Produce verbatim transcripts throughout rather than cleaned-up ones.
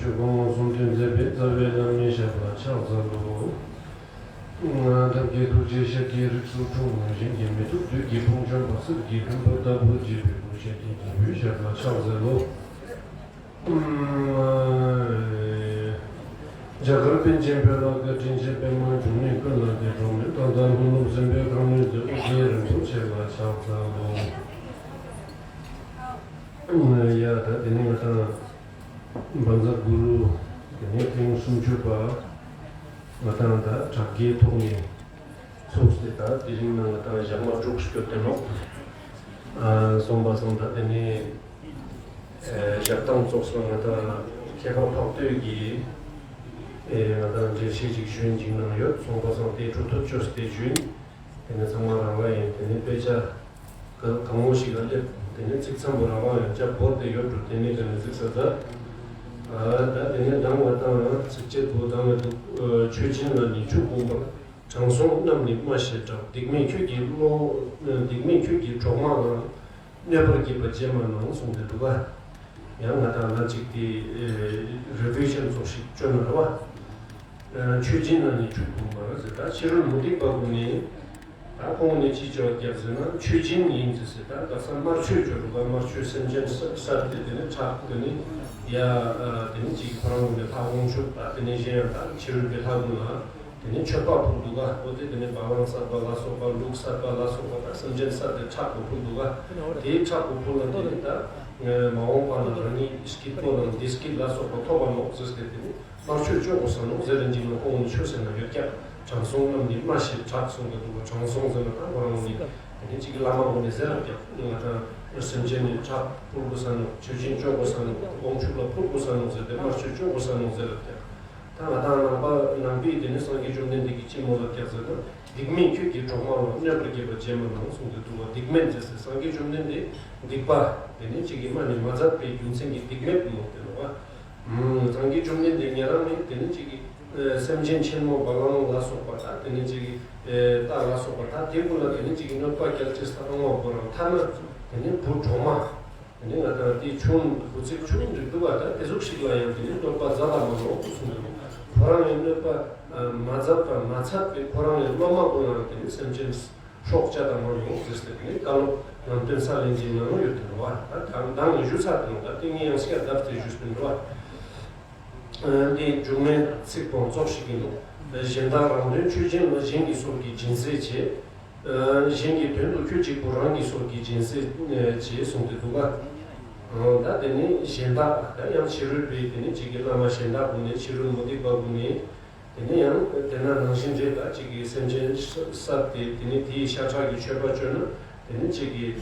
ཆོས་སྐུ་མངོན་སུམ་དུ་མཛད་པའི་རྩ་བའི་བླ་མའི་ཞབས་ལ་ཕྱག་འཚལ་ལོ། ཐབས་མཁས་ཐུགས་རྗེས་ཤཱཀྱའི་རིགས་སུ་འཁྲུངས། རིན་ཆེན་གྱི་མེ་ཏོག་བདུད་ཀྱི་དཔུང་འཇོམས་པ། གསེར་གྱི་མགྲིན་པ་ལྟ་བུར་བརྗིད་པའི་སྐུ་ཤ་ཀྱི་རྒྱལ་པོའི་ཞབས་ལ་ཕྱག་འཚལ་ལོ། རྒྱ་གར་པཎ་ཆེན་བོད་ལ་དགའ། དྲིན་ཅན་པདྨ་འབྱུང་གནས་ཀུན་ལ་དགའ། འགྲོ་མེད་མཐའ་དག་ལྷུན་ལུམ་སེམས་དཔའི་ཁང་ནས་མཛོད། ཨོ་རྒྱན་རིན་པོ་ཆེ་ལ་ཕྱག་འཚལ་ལོ། ཡ་ད་དེ་ནས་ང་དང་བཛྲ་གུ་རུ་དེ་ནས་ཐེངས་སུམ་ཅུ་པ་ང་དང་ད་དྲག་རྒྱའི་ཐོག་ནས་ཚོགས་ཏེ། ད་དེ་རིང་ན་ང་དང་ཞག་མ་དྲུག་སྐྱོད་དེ་ནོ། སོང་པ་སང་ད་དེ་ནས་ཞག་དང་ཚོགས་སོང་ང་དང་ཁྱད་པར་འཕགས་བསྟོད་ཀྱི་ང་དང་འགྲེལ་བཤད་ཅིག་ཞུ་ཡིན་ཅིག་གནང་ཡོད། སོང་པ་སང་དེ་གྲུབ་ཐོབ་བཅོས་ཏེ་ཞུ་ཡིན། དེ་ནས་ཚང་མ་རང་རང་ཡིན། དེ་ནས་དཔེ་ཆ་གང་མོ་ཞིག་ལ་སླེབས། དེ་ནས་ཚིག་ཚང་པོ་རང་རང་ཡང་ཅག་བོར་ཏེ་ཡོད་འགྲོ། དེ་ནས་དེ་ནས་ཚིག་ས་ཚ། ད་དེ་ནས་དང་བ་དང་ཚིགས་བཅད་པོ་དང་བ་འདུག་ཆོས་སྦྱིན་ལ་ནི་ཆུ་བུམ་པར། དྲང་སྲོང་རྣམས་ནི་སྨྲ་ཞེས་གྲགས། སྡིག་མེད་ཁྱོད་ཀྱི་བློ། སྡིག་མེད་ཁྱོད་ཀྱི་གྲོག་མ་ལ། གནོད་པར་བགྱིད་པ་བྱེད་མ་གནང་གསུངས་ཏེ་འདུག་ག་ཡང་ང་དང་ན་ཅིག་དེ་རི་བོའི་ཤན་ཚོགས་ཤིག་བཅོས་ན་ར་བ། ཆོས་སྦྱིན་ལ་ནི་ཆུ་བུམ་པར་ཟེར། ད་ཕྱི་རོལ་མུ་སྟེགས་པ་ཀུན་ནས། ད་ཁོང་ནས་ཅི་བྱ་བ་རྒྱབ་ཟེར་ན་ཆོས་སྦྱིན་ཡིན་ཟེར་ཟེར། ད་ག་ས་དམར་མཆོད་བྱོ་རུ་ག་དམར་མཆོད་སེམས་ཅན་གསར་ཏེ་དེ་ནས་ཁྲག་དེ་ནས་ཡ། དེ་ནས་ཅིག་ཁོ་རང་ངོས་ནས་ལྷ་དབང་ཕྱུག་ད་དེ་ནས་གཞན་ཡང་ད་ཕྱི་རོལ་གྱི་ལྷ་ཀུན་ལ་དེ་ནས་མཆོད་པ་ཕུལ་འདུག་ག་འོ་དེ་དེ་ནས་བ་ལང་གསར་པ་ལ་སོགས་པ་ལུག་གསར་པ་ལ་སོགས་པ་ད་སེམས་ཅན་གསར་ཏེ་ཁྲག་གོ་ཕུལ་འདུག་ག་དེའི་ཁྲག་གོ་ཕུལ་ན་དེ་ནས་ད་མ་འོངས་པ་ན་རང་ཉིད་སྐྱིད་པོ་དང་བདེ་སྐྱིད་ལ་སོགས་པ་ཐོབ་པ་ནོག་ཟེར་ཏེ་དེ་ནས། དམར་མཆོད་བཅོ་དགོས་ས་ནོ་ཟེར་རན་ཅིག་ནོ། ཁོང་ནི་ཆོས་ཟེར་ན་ཡོད་ཀྱག་དྲང་སྲོང་རྣམས་ནི་སྨྲ་ཞེས་གྲགས་གསུངས་པ་འདུག་དྲང་སྲོང་ཟེར་ན་ད་ཁོ་རང་ནི་དེ་ནི་ཅིག་བླ་མ་ངོ་ནས་ཟེར་རབ་ཀྱག་ང་དང་སེམས་ཅན་ནི་ཁྲག་ཕུལ་དགོས་ས་ནོ། མཆོད་སྦྱིན་བཅོ་དགོས་ས་ནོ། དབང་ཕྱུག་ལ་ཕུལ་དགོས་ས་ནོ་ཟེར་ཏེ་དམར་མཆོད་བཅོ་དགོས་ས་ནོ་ཟེར་རབ་ཀྱག་ད་ང་དང་ནང་པ་ནང་པའི་དེ་ནི་སངས་རྒྱས་བཅོམ་ལྡན་འདས་ཀྱིས་ཅི་མོལ་རབ་ཀྱག་ཟེར་ན། སྡིག་མེད་ཁྱོད་ཀྱི་གྲོག་མ་ལ། གནོད་པར་བགྱིད་པ་བྱེད་མ་གནང་གསུངས་ཏེ་འདུག་བ། སྡིག་མེད་ཟེར་སེ་སངས་རྒྱས་བཅོམ་ལྡན་འདས་སྡིག་པ་དེ་ནི་ཅིག་གི་སྨྲ་ནས་མ་མཛད་པའི་རྒྱུ་མཚན་གྱིས་སྡིག་མེད་དུ་མོལ་ཏེ་ནོ་བ། སངས་རྒྱས་བཅོམ་ལྡན་འདས་ཉེ་རང་ནི་དེ་ནི་ཅིག་གི་སེམས་ཅན་ཆེན་མོ་བ་ལང་ལ་སོགས་པ་དང་དེ་ནི་ཅིག་གི་རྟ་ལ་སོགས་པ་དང་དེ་ཀུན་ལ་དེ་ནི་ཅིག་གི་གནོད་པ་བསྐྱལ་ཅེས་དང་བ་བོ་རང་ཐ་ན་དེ་ནི་བུ་གྲོག་མ་དེ་ནི་ང་དང་དེ་ཆུང་བུ་ཚིག་ཆུང་འདྲི་འདུག་བ། ད་དེ་ཟུག་ཞིག་ལ་ཡང་དེ་ནི་གནོད་པ་མཛད་པ་མ་ནོག་གསུངས་འདུག་ཁོ་རང་ཡང་གནོད་པ་མ་མཛད་པ་མ་ཚད་པའི་ཁོ་རང་ཡང་སློབ་མ་ཀུན་ལ་དེ་ནི་སེམས་ཅན་སྲོག་བཅད་དང་མ་ནོག་ཟེར་ཏེ་དེ་ནི་བཀའ་སློབ་ནང་དོན་ས་ལེན་གྱི་ནང་ཡོད་དེ་འདུག་བ། ད་དང་དང་ནི་ཞུ་ཚར་དེ་ནོ། ད་དེ་ངས་ཡང་སྐྱར་བརྡབས་ཏེ་ཞུས་ཏེ་འདུག་བ། འདི་མཇུག་མའི་ཚིག་སྤོང་ཚོགས་ཤིག་ཡིན་ནོ། གཞན་དག་རང་དོན་ཆོས་ཅན་ལ། གཞན་གྱི་སྲོག་གི་སྦྱིན་སྲེག་བྱེད། གཞན་གྱི་དོན་དུ་ཁྱོད་གཅིག་པུ། རང་གི་སྲོག་གི་སྦྱིན་སྲེག་བྱེད་གསུངས་ཏེ་འདུག་ག་ད་དེ་ནི་གཞན་དག་ད་ཡང་ཕྱི་རོལ་པའི་དེ་ནི་གཅིག་གི་བླ་མ་གཞན་དག་ཀུན་ནས་ཕྱི་རོལ་མུ་སྟེགས་པ་ཀུན་ནས། དེ་ནས་ཡང་དེ་ན་ནང་བཞིན་རེད། ད་གཅིག་གིས་སེམས་ཅན་བསད་དེ་དེ་ནས་དེའི་ཤ་ཁྲག་གི་མཆོད་པ་བཅོས་ན་དེ་ནས་གཅིག་གིས་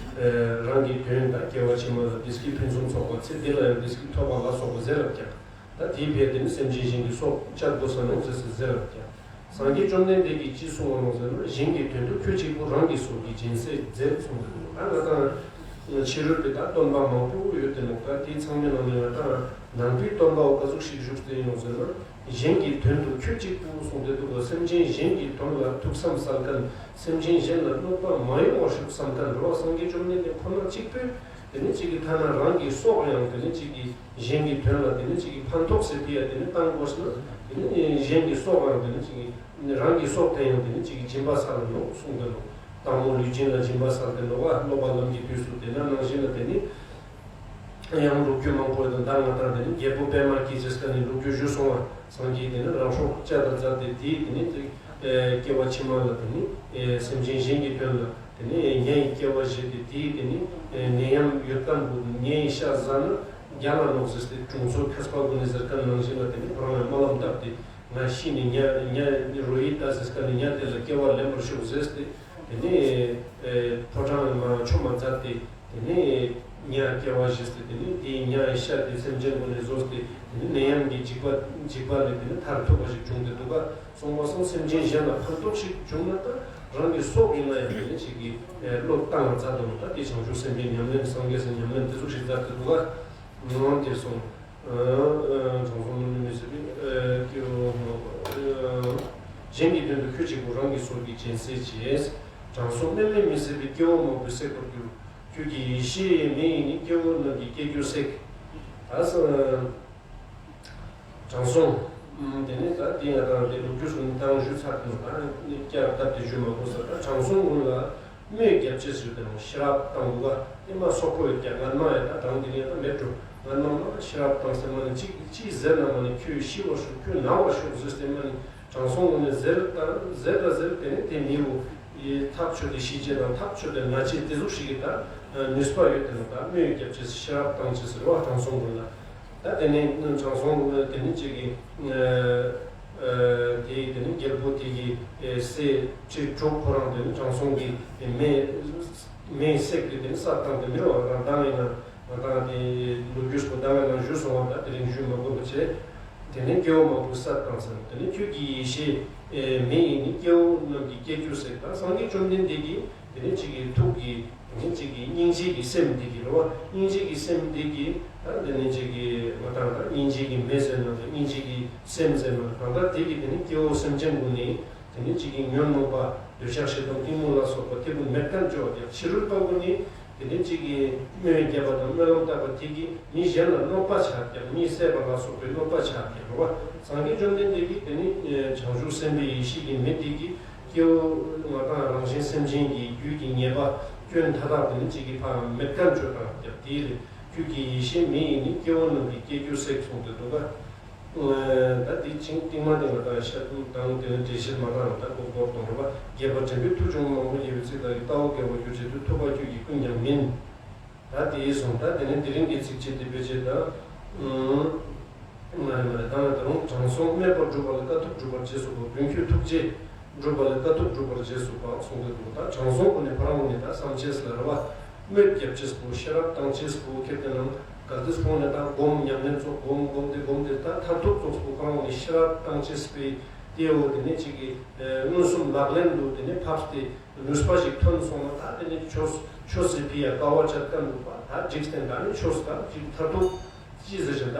རང་གི་དོན་དང་སྐྱེ་བ་ཕྱི་མ་ལ་བདེ་སྐྱིད་ཕུན་སུམ་ཚོགས་པ། ཚེ་འདི་ལ་ཡང་བདེ་སྐྱིད་ཐོབ་པ་ལ་སོགས་པ་ཟེར་རབ་ཀྱང་། ད་དེའི་ཕྱིར་དེ་ནི་སེམས་ཅན་གཞན་གྱི་སྲོག་བཅད་དགོས་ས་ནོ་ཟེར་ཟེར་ཟེར་རབ་ཀྱང་། སངས་རྒྱས་བཅོམ་ལྡན་འདས་ཀྱིས་ཅི་གསུངས་པ་ནོ་ཟེར་ན། གཞན་གྱི་དོན་དུ་ཁྱོད་གཅིག་པུ། རང་གི་སྲོག་གི་སྦྱིན་སྲེག་མཛད་གསུངས་པ་ནོ། ད་ང་དང་ཕྱི་རོལ་པའི་ད་སྟོན་པ་མང་པོ་ཡོད་དེ་ནོ། ད་དེའི་ཚང་མའི་ནང་ནས་ང་དང་ནང་པའི་སྟོན་པ་ག་ཟུག་ཞིག་བཞུགས་ཏེ་ཡིན་ནོ་ཟེར་ན། གཞན་གྱི་དོན་དུ་ཁྱོད་གཅིག་པུ་གསུངས་ཏེ་འདུག་ག་སེམས་ཅན་གཞན་གྱི་དོན་ལ་ཐུགས་བསམ་གསལ་མཁན། སེམས་ཅན་གཞན་ལ་གནོད་པ་མ་ཡོང་བར་ཤོག་བསམ་མཁན་རེད་བ། སངས་རྒྱས་བཅོམ་ལྡན་འདས་ཁོ་ན་གཅིག་པུས་དེ་ནི་གཅིག་གི་ཐ་ན་རང་གི་སྲོག་ཡང་དེ་ནི་གཅིག་གི་གཞན་གྱི་དོན་ལ་དེ་ནི་གཅིག་གི་ཕན་ཐོགས་སེ་དེ་ཡང་དེ་ནི་བཏང་དགོས་ན། དེ་ནི་གཞན་གྱི་སྲོག་ཡང་དེ་ནི་གཅིག་གི་རང་གི་སྲོག་དེ་ཡང་དེ་ནི་གཅིག་གི་སྦྱིན་པ་སལ་ནོ་གསུངས་ཏེ་ནོ། སྟག་མོ་ལུས་སྦྱིན་ལ་སྦྱིན་པ་སལ་ཏེ་ནོ་བ། སློབ་པ་ལམ་གྱི་དུས་སུ་དེ་ན་ནང་བཞིན་ལ་དེ་ནི། ཡང་ལོ་རྒྱུས་མང་པོ་དང་ད་ང་དང་དེ་ནི་རྒྱལ་པོ་པདྨ་སྐྱེས་ཟེར་ཁན་ནི་ལོ་རྒྱུས་ཞུས་སོང་བ། སངས་རྒྱས་དེ་ནི་རང་སྲོག་བཅད་དང་མཛད་དེ་དེའི་དེ་ནི་དེ་སྐྱེ་བ་ཕྱི་མ་ལ་དེ་ནི་སེམས་ཅན་གཞན་གྱི་དོན་ལ་དེ་ནི་ཉ་ཡི་སྐྱེ་བ་བཞེས་ཏེ་དེའི་དེ་ནི་ནད་ཡམས་ཡོད་ཁན་བོ་ཉ་ཡི་ཤ་ཟ་ན་རྒྱལ་ལ་ནོག་ཟེར་ཏེ་དྲུང་འཚོ་མཁས་པ་ཀུན་ནི་ཟེར་ཁན་ནང་བཞིན་ལ་དེ་ནི་ཁོ་རང་ལ་སྨོན་ལམ་བཏབ་སྟེ་ང་ཤི་ནི་ཉ་ཉ་རོ་ཧི་ཏ་ཟེར་ཁན་ནི་ཉ་དེ་ལ་སྐྱེ་བ་ལེན་པར་ཤོག་ཟེར་ཏེ། དེ་ནས་ཕོ་བྲང་མ་ཆོ་མ་མཛད་དེ། དེ་ནས་ཉ་སྐྱེ་བ་བཞེས་ཏེ། དེ་ནས་དེའི་ཉའི་ཤ་དེ་སེམས་ཅན་ཀུན་ནས་ཟོས་ཏེ། དེ་ནས་ནད་ཡམས་ཀྱི་འཇིགས་པ་འཇིགས་པ་ལས་དེ་ནས་ཐར་ཐུབ་པ་ཞིག་བྱུང་སྟེ་འདུག་ག་སོང་བ་སོང་སེམས་ཅན་གཞན་ལ་ཕན་ཐོགས་ཤིག་བྱུང་ན་ད་རང་གི་སྲོག་ཡིན་ན་ཡང་དེ་ནས་ཅིག་གི་བློ་བཏང་བ་མཛད་དོ་ནོ། ད་དེ་བྱང་ཆུབ་སེམས་དཔའི་ཉམས་ལེན་སངས་རྒྱས་སི་ཉམས་ལེན་དེ་ཟུག་ཞིག་མཛད་དེ་འདུག་ག་ནང་དེར་སོང་། དྲང་སྲོང་རྣམས་ནི་མི་སྲིད་པའི། གཞན་གྱི་དོན་དུ་ཁྱོད་གཅིག་པུ། རང་གི་སྲོག་གི་སྦྱིན་སྲེག་བྱས། དྲང་སྲོང་དམན་ལས་མི་བཟད་པའི། སྐྱེ་བོ་མང་པོས་བསྲེག་པར་འགྱུར། ཁྱོད་ཀྱི་ཡེ་ཤེས་མེ་ཡིས་ནི། སྐྱེ་བོ་རྣམས་ཀྱི་སྐྱེ་རྒྱུ་བསྲེག་ད་ས་ དྲང་སྲོང་། དེ་ནས་ད་དེ་ང་དང་དེ་ལོ་རྒྱུས་སུ་ནི་དང་ཞུ་ཚར་དུས་ད་ནི་བསྐྱར་ལྡབ་དེ་ཞུ་མ་དགོས་ཟེར། ད་དྲང་སྲོང་ཀུན་ལ་དམོད་བརྒྱབ་ཅེས་ཟེར་དེ་ནང་ཤི་རབ་བཏང་འདུག་ག་དེ་མ་སོག་པོ་ཡོད་ཀྱང་ངན་མ་ཡོད་ད་དྲང་དེ་ནས་ད་མེད་འགྲོ། ངན་མ་མ་ཤི་རབ་བཏང་ཟེར་མ་ནི་གཅིག་གཅིག་ཟེར་ན་མ་ནི་ཁྱོད་ཤི་བར་ཤོག་ཁྱོད་ན་བར་ཤོག་ཟེར་ཟེར་མ་ནི་དྲང་སྲོང་ཀུན་ནས་ཟེར་ད་ཟེར་ད་ཟེར་དེ་ནས་དེ་མི་བོ་ཐག་ཆོད་དེ་ཤི་ཅེས་དང་ཐག་ཆོད་དེ་ན་ཅེས་དེ་ཟུག་ཞིག་གི་ད་ནུས་པ་ཡོད་དེ་ནང་ད་དམོད་བརྒྱབ་ཅེས་ཤི་རབ་བཏང་ཅེས་ཟེར་བ་དྲང་སྲོང་ཀུན་ལ། ད་དེ་ནས་དྲང་སྲོང་དེ་ནས་གཅིག་གིས་དེ་དེ་ནས་རྒྱལ་པོ་དེ་གི་སྲས་ཁྲི་དྲུག་ཁོ་རང་དེ་ནས་དྲང་སྲོང་གི་མེ་མེ་བསྲེགས་ཏེ་དེ་ནས་ས་བཏང་དེ་མི་རོ་བ་དང་བཏང་ཡིན་ན་བ་དང་དེ་ལོ་རྒྱུས་སུ་བཏང་ཡིན་ན་ཞུ་སོང་བ་ད་དེ་རིང་ཞུ་མ་དགོས་པ་བྱས། དེ་ནས་སྐྱེ་བོ་མང་པོ་ས་བཏང་ཟེར་དེ་ནས་ཁྱོད་ཀྱི་ཡེ་ཤེས་མེ་ཡིས་ནི་སྐྱེ་བོ་རྣམས་ཀྱི་སྐྱེ་རྒྱུ་བསྲེགས་ད་སངས་རྒྱས་བཅོམ་ལྡན་འདས་ཀྱིས། དེ་ནས་གཅིག་གི་ཐུགས་ཀྱི་དེ་ནས་གཅིག་གི་སྙིང་རྗེ་གི་སེམས་འདི་གི་རེད་བ། སྙིང་རྗེ་གི་སེམས་འདི་གི་ད་དེ་ནས་གཅིག་གི་ང་དང་ད་སྙིང་རྗེ་གི་མེ་ཟེར་ན་ད་སྙིང་རྗེ་གི་སེམས་ཟེར་ན་གང་ལྟར་དེ་གི་དེ་ནས་སྐྱེ་བོ་སེམས་ཅན་ཀུན་ནི་དེ་ནས་གཅིག་གི་ཉོན་མོངས་པ་འདོད་ཆགས་ཞེ་སྡང་གཏི་མུག་ལ་སོགས་པ་དེ་ཀུན་མེད་མཁན་བཅོ་བརྒྱབ་ཕྱི་རོལ་པ་ཀུན་ནི་དེ་ནས་གཅིག་གི་དམོད་བརྒྱབ་པ་དང་སྨོན་ལམ་བཏབ་པ་དེ་གི་མི་གཞན་ལ་གནོད་པ་ཆགས་ཀྱང་མི་བསད་པ་ལ་སོགས་པའི་གནོད་པ་ཆགས་ཀྱང་རེད་བ། སངས་རྒྱས་བཅོམ་ལྡན་འདས་ཀྱིས་དེ་ནས་བྱང་ཆུབ་སེམས་དཔའི་ཡེ་ཤེས་ཀྱི་མེ་དེ་གི་སྐྱེ་བོ་ང་དང་རང་གཞན་སེམས་ཅན་གྱི་རྒྱུད་ཀྱི་ཉེས་པ་སྐྱོན་མཐའ་དག་དེ་ནི་གཅིག་གིས་ཕར་མེད་མཁན་བཅོས་དང་རྒྱབ་དེའི་རེད། ཁྱོད་ཀྱི་ཡེ་ཤེས་མེ་ཡིས་ནི་སྐྱེ་བོ་རྣམས་ཀྱི་སྐྱེ་རྒྱུ་བསྲེགས་གསུངས་ཏེ་འདུག་ག་ད་དེ་ཆིང་ཏིང་མ་ཏིང་ང་དང་ཤ་དང་དེ་ནི་འགྲེལ་བཤད་མ་དང་ད་ལྐོག་ལྐོག་གཏོང་རོགས་པ། རྒྱས་པ་དྲན་པའི་མཐུ་ཆུང་མང་པོ་རྒྱས་པའི་ཚིག་དག་གིས་ལྟ་བ་བསྐལ་པ་སྒྱུར་བྱེད་དུ་ཐུབ་པ་ཁྱོད་ཀྱིས་ཀུན་ཀྱང་མིན། ད་དེ་ཡིས་སོང་ད་དེ་ནས་དེ་རིང་གི་ཚིགས་བཅད་དེ་བེད་སྤྱད་ད། མ་རེད་མ་རེད་ད་ང་ད་རུང་དྲང་སྲོང་དམོད་པ་སྒྲུབ་པ་ལ་དཀའ་ཐུབ་སྒྲུབ་པར་རྗེས་སུ་དགོངས། མདུན་སྐྱོད་ཐུགས་རྗེས་སྒྲུབ་པ་ལ་དཀའ་ཐུབ་སྒྲུབ་པར་རྗེས་སུ་དཔག་གསུངས་ཏེ་འདུག་ད་དྲང་སྲོང་ཀུན་ནས་ཕ་རང་ཀུན་ནས་ད་བསམ་བྱས་ལ་རེ་བ་དམོད་བརྒྱབ་བྱས་པོ་ཤེས་རབ་བཏང་བྱས་པོ་ཁྱེད་དེ་རྣམས་ག་དུས་ཁོང་ནས་ད་སྒོམ་ཉམས་ལེན་ཚོགས་སྒོམ་སྒོམ་དེ་སྒོམ་དེ་ད་མཐར་ཐུག་ཚོགས་པོ་ཁོ་རང་ནས་ཤེས་རབ་བཏང་བྱས་པའི་དེའོ་དེ་ནས་གཅིག་གི་མངོན་སུམ་ལག་ལེན་དུ་དེ་ནས་ཕབ་སྟེ། ནུས་པ་ཞིག་ཐོན་སོང་ན་ད་དེ་ནས་ཆོས་ཆོས་སི་ཕི་ཡ་དཀའ་བ་སྤྱད་ཀ་འདུག་པ་ད་འཇིག་རྟེན་ད་ནི་ཆོས་ད་ཅིག་མཐར་ཐུག་ཅི་ཟེར་ཞིང་ད་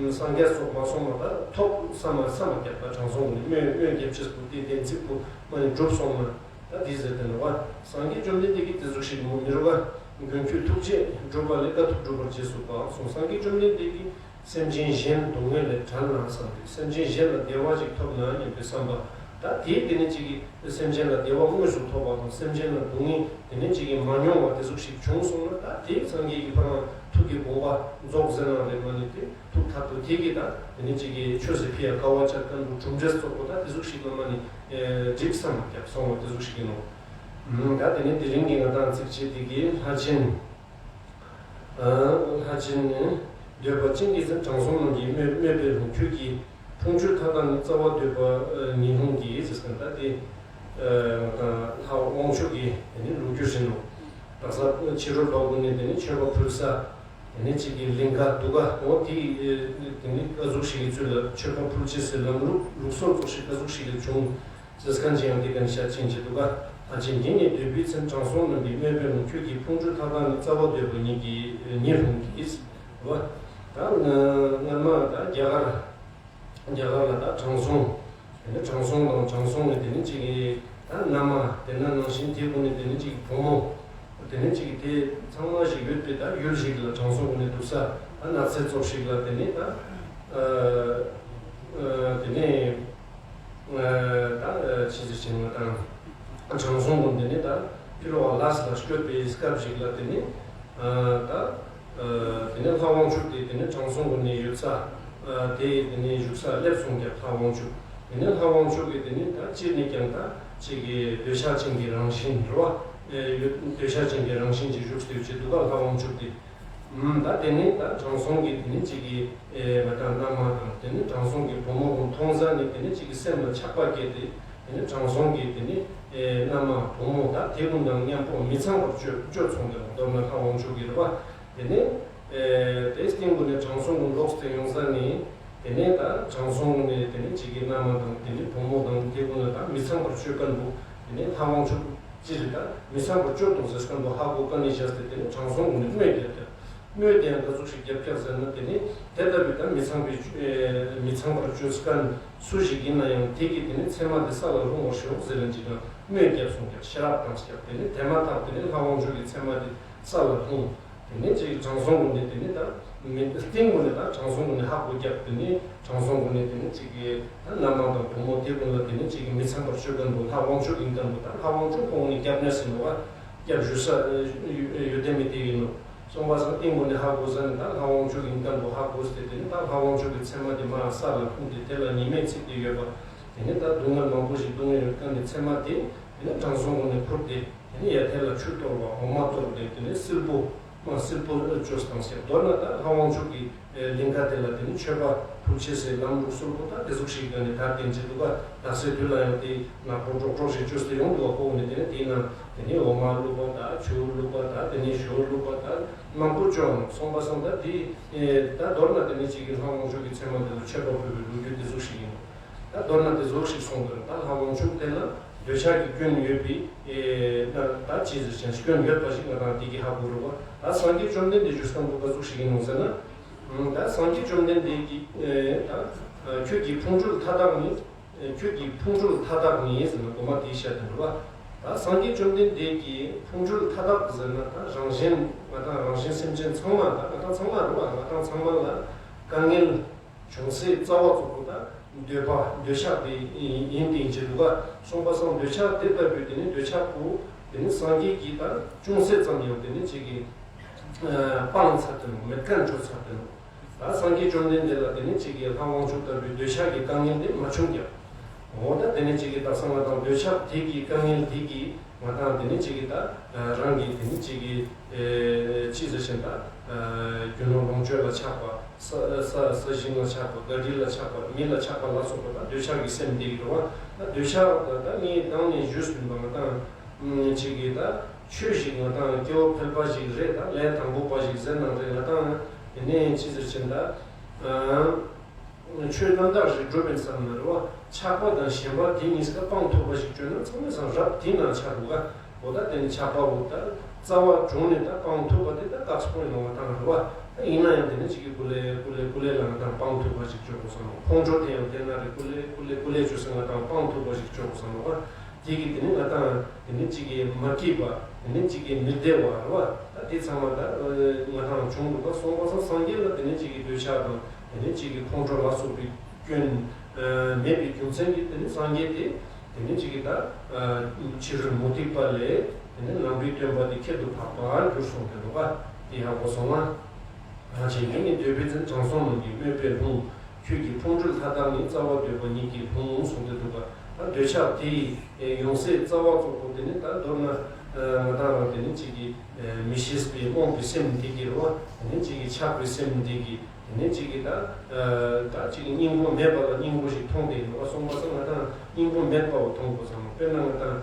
སངས་རྒྱས་སོགས་མ་སོང་ན་ད་ཐོབ་བསམ་མ་བསམ་མ་རྒྱབ་ད་དྲང་སྲོང་ནི་སྨོན་སྨོན་རྒྱབ་ཕྱིར་དུ་དེ་བདེན་ཚིག་པོ་མ་ནི་འགྲུབ་སོང་ན་ད་དེ་ཟེར་དེ་ནོ་བ། སངས་རྒྱས་བཅོམ་ལྡན་འདས་ཀྱིས་དེ་ཟུག་ཞིག་མོ་མི་རུ་བ་མགོན་ཁྱོད་ཐུགས་རྗེས་སྒྲུབ་པ་ལས་དཀའ་ཐུབ་སྒྲུབ་པར་རྗེས་སུ་དཔག་གསུངས། སངས་རྒྱས་བཅོམ་ལྡན་འདས་ཀྱིས། སེམས་ཅན་གཞན་སྡུག་བསྔལ་ལས་བྲལ་ན་བསམ་སྟེ་སེམས་ཅན་གཞན་ལ་བདེ་བ་ཅིག་ཐོབ་ན་སྙམ་པའི་བསམ་པ། ད་དེའི་དེ་ནི་གཅིག་གིས་སེམས་ཅན་ལ་བདེ་བ་དངོས་སུ་ཐོབ་པ་དང་སེམས་ཅན་ལ་སྡུག་བསྔལ་དེ་ནི་གཅིག་གིས་མ་མྱོང་བ་དེ་ཟུག་ཞིག་བྱུང་སོང་ན་ད་དེའི་སངས་རྒྱས་ཀྱི་ཕ་རང་ཐུགས་ཀྱི་དགོངས་པ་རྫོགས་ཟེར་ན་རེ་མ་ནི་དེ་ཐུགས་ཐག་ཏུ་དེ་གིས་ད་དེ་ནི་གཅིག་གིས་ཆོས་སུ་ཕི་ཡ་དཀའ་བ་སྤྱད་ཀ་འདུག་གྲུབ་འབྲས་རྫོགས་པོ་ད་དེ་ཟུག་ཞིག་ལ་མ་ནི་འགྲིག་བསམ་མ་རྒྱབ་སོང་བ་དེ་ཟུག་ཞིག་ཡིན་ནོ། ད་དེ་ནི་དེ་རིང་གི་ང་དང་ཚིགས་བཅད་དེ་གིས་ལྷ་ཆེན། ལྷ་ཆེན་ནི། འདོད་པ་ཅན་གྱི་སེམས་དྲང་སྲོང་རྣམས་ཀྱི་དམོད་དམོད་པའི་ལྷུང་ཁྱོད་ཀྱི་ཕུང་ཁྱོད་མཐའ་དག་ནི་རྩ་བ་འདོད་པ་ཉིད་ལྷུང་གིས་ཟེར་ཟེར་ད་དེ། ལྷ་དབང་ཕྱུག་གི་དེ་ནི་ལོ་རྒྱུས་ཟིན་ནོ། དག་ས་ཕྱི་རོལ་པ་ཀུན་ནས་དེ་ནི་མཆོད་པ་ཕུལ་ས། དེ་ནི་གཅིག་གི་ལིང་ག་འདུག་ག་འོ་དེ་དེ་ནི་ཀ་ཟུག་ཞིག་གི་ཚུལ་ལ་མཆོད་པ་ཕུལ་ཅེས་སི་ལམ་ལུགས་ལུགས་སྲོལ་ཙོགས་ཤིག་ཀ་ཟུག་ཞིག་གི་བྱུང་། ཟེར་མཁན་ཅིག་ཡང་དེ་ག་ནས་ཤར་ཕྱིན་བྱེད་དུ་ག་ཨ་ཅེ་འདི་ནི་འདོད་པའི་ཚེ་དྲང་སྲོང་རྣམས་ཀྱི་དམོད་པའི་ལུང་ཁྱོད་ཀྱི་ཕུང་ཁྱོད་མཐའ་དག་ནི་རྩ་བ་འདོད་པ་ཉིད་ཀྱི་ཉིད་ལྷུང་གིས་བ། ད་སྔ་མ་ད་རྒྱ་གར་རྒྱ་གར་ལ་ད་དྲང་སྲོང་དེ་ནི་དྲང་སྲོང་དང་དྲང་སྲོང་ནི་དེ་ནི་གཅིག་གི་ད་མནའ་མ་དེ་ན་ནང་བཞིན་དེ་ཀུན་ནི་དེ་ནི་གཅིག་བུ་མོ་དེ་ནི་གཅིག་གི་དེ་ཚང་མ་ཞིག་ཡོད་པའི་ད་ཡུལ་ཞིག་ལ་དྲང་སྲོང་ཀུན་ནི་འདུག་ས་ད་ནགས་ཚལ་ཙོགས་ཤིག་ལ་དེ་ནི་ད་དེ་ནི། ད་ཕྱི་ཚེ་ཕྱི་མ་དང་། དྲང་སྲོང་ཀུན་དེ་ནི་ད་ཕི་ལོ་བ་ལ་སི་ལ་སྐྱོད་པའི་སྐབས་ཤིག་ལ་དེ་ནི། ད་དེ་ནི་ལྷ་དབང་ཕྱུག་དེ་དེ་ནི་དྲང་སྲོང་ཀུན་ནི་ཡོད་ས། དེ་དེ་ནི་བཞུགས་ས་སླེབས་སོང་ཀྱང་ལྷ་དབང་ཕྱུག་དེ་ནི་ལྷ་དབང་ཕྱུག་གི་དེ་ནི་ད་སྤྱིར་ནི་ཀྱང་ད་ཅིག་གི་འདོད་ཆགས་ཅན་གྱི་རང་བཞིན་རེད་བ། འདོད་ཆགས་ཅན་གྱི་རང་བཞིན་གྱི་བཞུགས་སུ་ཡོད་ཅེས་འདུག་ག་ལྷ་དབང་ཕྱུག་དེ། ད་དེ་ནི་ད་དྲང་སྲོང་གི་དེ་ནི་གཅིག་གི་ང་དང་མནའ་མ་དང་དེ་ནི་དྲང་སྲོང་གི་བུ་མོ་ཀུན་མཐོང་ས་ནི་དེ་ནི་གཅིག་གི་སེམས་ལ་ཆགས་པ་སྐྱེས་ཏེ་དེ་ནི་དྲང་སྲོང་གི་དེ་ནི་མནའ་མ་བུ་མོ་ད་དེ་ཀུན་དང་མཉམ་པོ་མི་ཚངས་པར་སྤྱོད་སྤྱོད་སོང་སྟེ་མདོར་ན་ལྷ་དབང་ཕྱུག་གི་རེད་བ། དེ་ནི་དེའི་སྟེང་དུ་ནི་དྲང་སྲོང་ཀུན་ལོག་སྟེ་ཡོང་ས་ནི་དེ་ནི་ད་དྲང་སྲོང་ཀུན་ནི་དེ་ནི་གཅིག་གི་མནའ་མ་དང་དེ་ནི་བུ་མོ་དང་དེ་ཀུན་ལ་ད་མི་ཚངས་པར་སྤྱོད་མཁན་བོ་དེ་ནི་ལྷ་དབང་ཕྱུག་ཅི་རེད་ད་མི་ཚངས་པར་སྤྱོད་དོ་ཟེར་མཁན་བོ་ཧ་གོ་ཀ་ནི་བྱས་ཏེ་དེ་ནི་དྲང་སྲོང་ཀུན་ནི་དམོད་བརྒྱབ་སྟེ། དམོད་དེ་ཡང་ག་ཟུག་ཞིག་རྒྱབ་ཀྱག་ཟེར་ན་དེ་ནི་དེ་ལྟ་བུའི་ད་མི་ཚངས་པའི་མི་ཚངས་པར་སྤྱོད་མཁན་སུ་ཞིག་ཡིན་ན་ཡང་དེ་གིས་དེ་ནི་མཚན་མ་དེ་ས་ལ་ལྷུང་བར་ཤོག་ཟེར་ལན་ཅིག་དང་དམོད་བརྒྱབ་སོང་ཀྱག་ཤེས་རབ་དང་ཀྱག་དེ་ནི་དེ་མ་ཐག་དེ་ནི་ལྷ་དབང་ཕྱུག་གི་མཚན་མ་དེ་ས་ལ་ལྷུང་། དེ་ནས་ཅིག་དྲང་སྲོང་ཀུན་ནས་དེ་ནས་ད་ མི་སྟེང་ངོས་ནས་དང་དྲང་སྲོང་ངོས་ནས་ཧ་གོ་རྒྱབ། དེ་ནས་དྲང་སྲོང་ངོས་ནས་དེ་ནས་ཅིག་གི་ད་མནའ་མ་དང་བུ་མོ་དེ་ཀུན་ལ་དེ་ནས་ཅིག་གི་མི་ཚངས་པར་སྤྱོད་མཁན་པོ་ལྷ་དབང་ཕྱུག་ཡིན་མཁན་པོ་དང་ལྷ་དབང་ཕྱུག་ཁོང་ངོས་ནས་སྐྱབས་གནས་ཟེར་ནོ་བ། སྐྱབས་ཞུ་ས་ཡོད་དེ་མི་དེ་ཡིན་ནོ། སོང་པ་སང་སྟེང་ངོས་ནས་ཧ་གོ་ས་ནས་ད་ལྷ་དབང་ཕྱུག་ཡིན་མཁན་པོ་ཧ་གོ་སྟེ་དེ་ནས་ད་ལྷ་དབང་ཕྱུག་གི་མཚན་མ་དེ་མར་ས་ལ་ལྷུང་སྟེ་དེ་ལ་ཉི་མས་ཚིག་དེ་ཡོད་པ། དེ་ནས་ད་སྡུག་བསྔལ་མང་པོ་ཞིག་སྡུག་བསྔལ་ཡོད་མཁན་གྱི་མཚན་མ་དེ། དེ་ནས་དྲང་སྲོང་ངོས་ནས་འཕུར་ཏེ་དེ་ནས་ཡར་ཐལ་ལ་ཆུ་གཏོར་བ་འོ་མ་གཏོར་ཏེ་དེ་ནས་བསིལ་པོ་མ་བསིལ་པོ་བཅོས་བཏང་ཟེར། མདོར་ན་ད་ལྷ་དབང་ཕྱུག་གི་ལིང་ག་དེ་ལ་དེ་ནས་མཆོད་པ་ཕུལ་ཆེ་སའི་ལམ་ལུགས་སྲོལ་པོ་ད་དེ་ཟུག་ཞིག་ག་ནས་ད་བསྟན་གྱི་འདུག་ག་དག་སའི་དུས་ལ་ཡང་དེ་ནག་པོ་ཀྲོག་ཀྲོག་ཞིག་བཅོས་ཏེ་ཡོང་འདུག་ག་ཁོ་ནས་དེ་ནས་དེའི་ནང་དེ་ནས་འོ་མ་བླུགས་པ་ད་ཆུ་བླུགས་པ་ད་དེ་ནས་ཞོ་བླུགས་པ་ད་མང་པོ་བཅོས་ཡོང་སོང་པ་སང་ད་དེ་ད་མདོར་ན་དེ་ནས་ཅིག་གི་ལྷ་དབང་ཕྱུག་གི་མཚན་མ་དེ་ལ་མཆོད་པ་ཕུལ་བའི་ལོ་རྒྱུས་དེ་ཟུག་ཞིག་ཡིན། ད་མདོར་ན་དེ་ཟུག་ཞིག་གསུངས་འདུག་ད་ལྷ་དབང་ཕྱུག་དེ་ལ་འདོད་ཆགས་ཀྱི་སྐྱོན་ཡོད་པའི་ད་ཅི་ཟེར་ཅན་སྐྱོན་ཡོད་པ་ཞིག་ང་དང་དེ་གི་ཧ་གོ་རུ་བ། ད་སངས་རྒྱས་བཅོམ་ལྡན་འདས་ཞུ་སྐམ་པོ་ག་ཟུག་ཞིག་ཡིན་ནོ་ཟེར་ན། ད་སངས་རྒྱས་བཅོམ་ལྡན་འདས་ཀྱིས་ད་ཁྱོད་ཀྱི་ཕུང་ཁྲོལ་མཐའ་དག་ནི། ཁྱོད་ཀྱི་ཕུང་ཁྲོལ་མཐའ་དག་ནི་ཟེར་ན་དགོངས་པ་དེའི་ཤ་དེ་འདྲ་བ། ད་སངས་རྒྱས་བཅོམ་ལྡན་འདས་ཀྱི་ཕུང་ཁྲོལ་མཐའ་དག་ཟེར་ན་ད་རང་གཞན་ང་དང་རང་གཞན་སེམས་ཅན་ཚང་མ་ད་ང་དང་ཚང་མ་རུ་བ་ང་དང་ཚང་མ་ལ་དཀའ་ངལ། བྱུང་སའི་རྩ་བ་གཙོ་བོ་དང་འདོད་པ་འདོད་ཆགས་དེ་ཡིན་ཏེ་ཡིན་གྱི་འདུག་ག་སོང་པ་སང་འདོད་ཆགས་དེ་ལྟ་བུའི་དེ་ནི་འདོད་ཆགས་པོ་དེ་ནི་སངས་རྒྱས་ཀྱིས་ད་ཅུང་ཟད་ཙམ་ཡང་དེ་ནི་ཅིག་གིས་སྤང་ཚར་ཏེ་ནོ་མེད་མཁན་བཅོས་ཚར་ཏེ་ནོ། ད་སངས་རྒྱས་བཅོམ་ལྡན་འདས་ལ་དེ་ནི་ཅིག་གིས་ལྷ་དབང་ཕྱུག་ལྟ་བུའི་འདོད་ཆགས་ཀྱི་དཀའ་ངལ་དེ་མ་བྱུང་ཀྱང་། འོ་ད་དེ་ནི་ཅིག་གིས་ད་སང་ང་དང་འདོད་ཆགས་དེ་གི་དཀའ་ངལ་དེ་གིས་ང་དང་དེ་ནི་ཅིག་གིས་ད་རང་གི་དེ་ནི་ཅིག་གིས། ཅི་ཟེར་ཞིང་ད། རྒྱུ་ནོར་ལོངས་སྤྱོད་ལ་ཆགས་པ། ས་ས་ས་ཞིང་ལ་ཆགས་པ། ག་རི་ལ་ཆགས་པ། མི་ལ་ཆགས་པ་ལ་སོགས་པ་དང་འདོད་ཆགས་ཀྱི་སེམས་འདི་ཡིན་རུང་བ། ད་འདོད་ཆགས་ད་ད་ངས་དང་ནས་ཞུས་ཟིན་པ་ང་དང་། ཅིག་གིས་ད་ཆོས་ཞིག་ང་དང་སྐྱེ་བོ་ཕལ་པ་ཞིག་རེད། ད་ལས་དང་པོ་པ་ཞིག་ཟེར་ནང་རེད། ང་དང་དེ་ནས་ཅི་ཟེར་ཞིང་ད། ཆོས་རྣམ་དག་རེ་སྒྲུབ་པའི་མཚམས་ན་རེ་བ་ཆགས་པ་དང་ཞེན་པ་དེ་གཉིས་ཀ་སྤང་ཐུབ་པ་ཞིག་བྱུང་ན་ཚང་མས་སང་རབ་དེ་ན་ཆགས་འདུག་ག་འོ་ད་དེ་ནི་ཆགས་པ་འོ་ད་རྩ་བ་བྱུང་ནས་ད་སྤང་ཐུབ་པ་དེ་ད་དཀག་སྤོང་ཡོང་བ་དང་རེ་བ་ད་ཡིན་ན་ཡང་དེ་ནི་ཅིག་གི་ཀུ་ལེ་ཀུ་ལེ་ཀུ་ལེ་ལ་ང་དང་སྤང་ཐུབ་པ་ཞིག་བྱུང་དགོས་སམ། ཁོང་ཁྲོ་དེ་ཡང་དེ་ན་རེ་ཀུ་ལེ་ཀུ་ལེ་ཀུ་ལེ་བྱུང་སོང་ང་དང་སྤང་ཐུབ་པ་ཞིག་བྱུང་དགོས་སམ་ལོ། དེ་གི་དེ་ནི་ང་དང་དེ་ནི་གཅིག་གི་མ་སྐྱིད་པ་དེ་ནི་གཅིག་གི་མི་བདེ་བ་རེད་བ། ད་དེ་ཚང་མ་ད་ང་དང་བྱུང་འདུག་པ་སོང་པ་སང་སངས་རྒྱས་ལ་དེ་ནི་གཅིག་གི་འདོད་ཆགས་དང་དེ་ནི་གཅིག་གི་ཁོང་ཁྲོ་ལ་སོགས་པའི་སྐྱོན་མེད་པའི་རྒྱུ་མཚན་གྱིས་དེ་ནི་སངས་རྒྱས་དེ་དེ་ནི་གཅིག་གི་ད་ཕྱི་རོལ་མུ་སྟེགས་པ་ལས་དེ་ནི་ནང་པའི་སྟོན་པ་དེ་ཁྱད་དུ་འཕགས་པར་གྱུར་སོང་དེ་འདུག་པ། དེ་ཡག་པོ་སོང་ང་། རང་བཞིན་ཉིད་ནི་འདོད་པའི་འཛིན། དྲང་སྲོང་རྣམས་ཀྱི་དམོད་པས་ལྷུང་། ཁྱོད་ཀྱི་ཕུང་ཁྲོལ་མཐའ་དག་ནི། རྩ་བ་འདོད་པ་ཉིད་ཀྱིས་ལྷུང་གསུངས་ཏེ་འདུག་པ། ད་འདོད་ཆགས་དེ་ཡི་ཡོང་སའི་རྩ་བ་གཙོ་བོ་དེ་ནི་ད་མདོར་ན་ང་དང་རང་དེ་ནི་གཅིག་གི་མི་ཤེས་པའི་རྨོངས་པའི་སེམས་འདི་གི་རེད་བ། དེ་ནི་གཅིག་གི་ཆགས་པའི་སེམས་འདི་གི་དེ་ནི་གཅིག་གི་ད་ད་གཅིག་གི་སྙིང་པོ་མེད་པ་ལ་སྙིང་པོ་ཞིག་མཐོང་དེ་ཡིན་རེད་བ། སོང་པ་སང་ང་དང་སྙིང་པོ་མེད་པའོ་མཐོང་དགོས་ཙང་དཔེར་ན་ང་དང་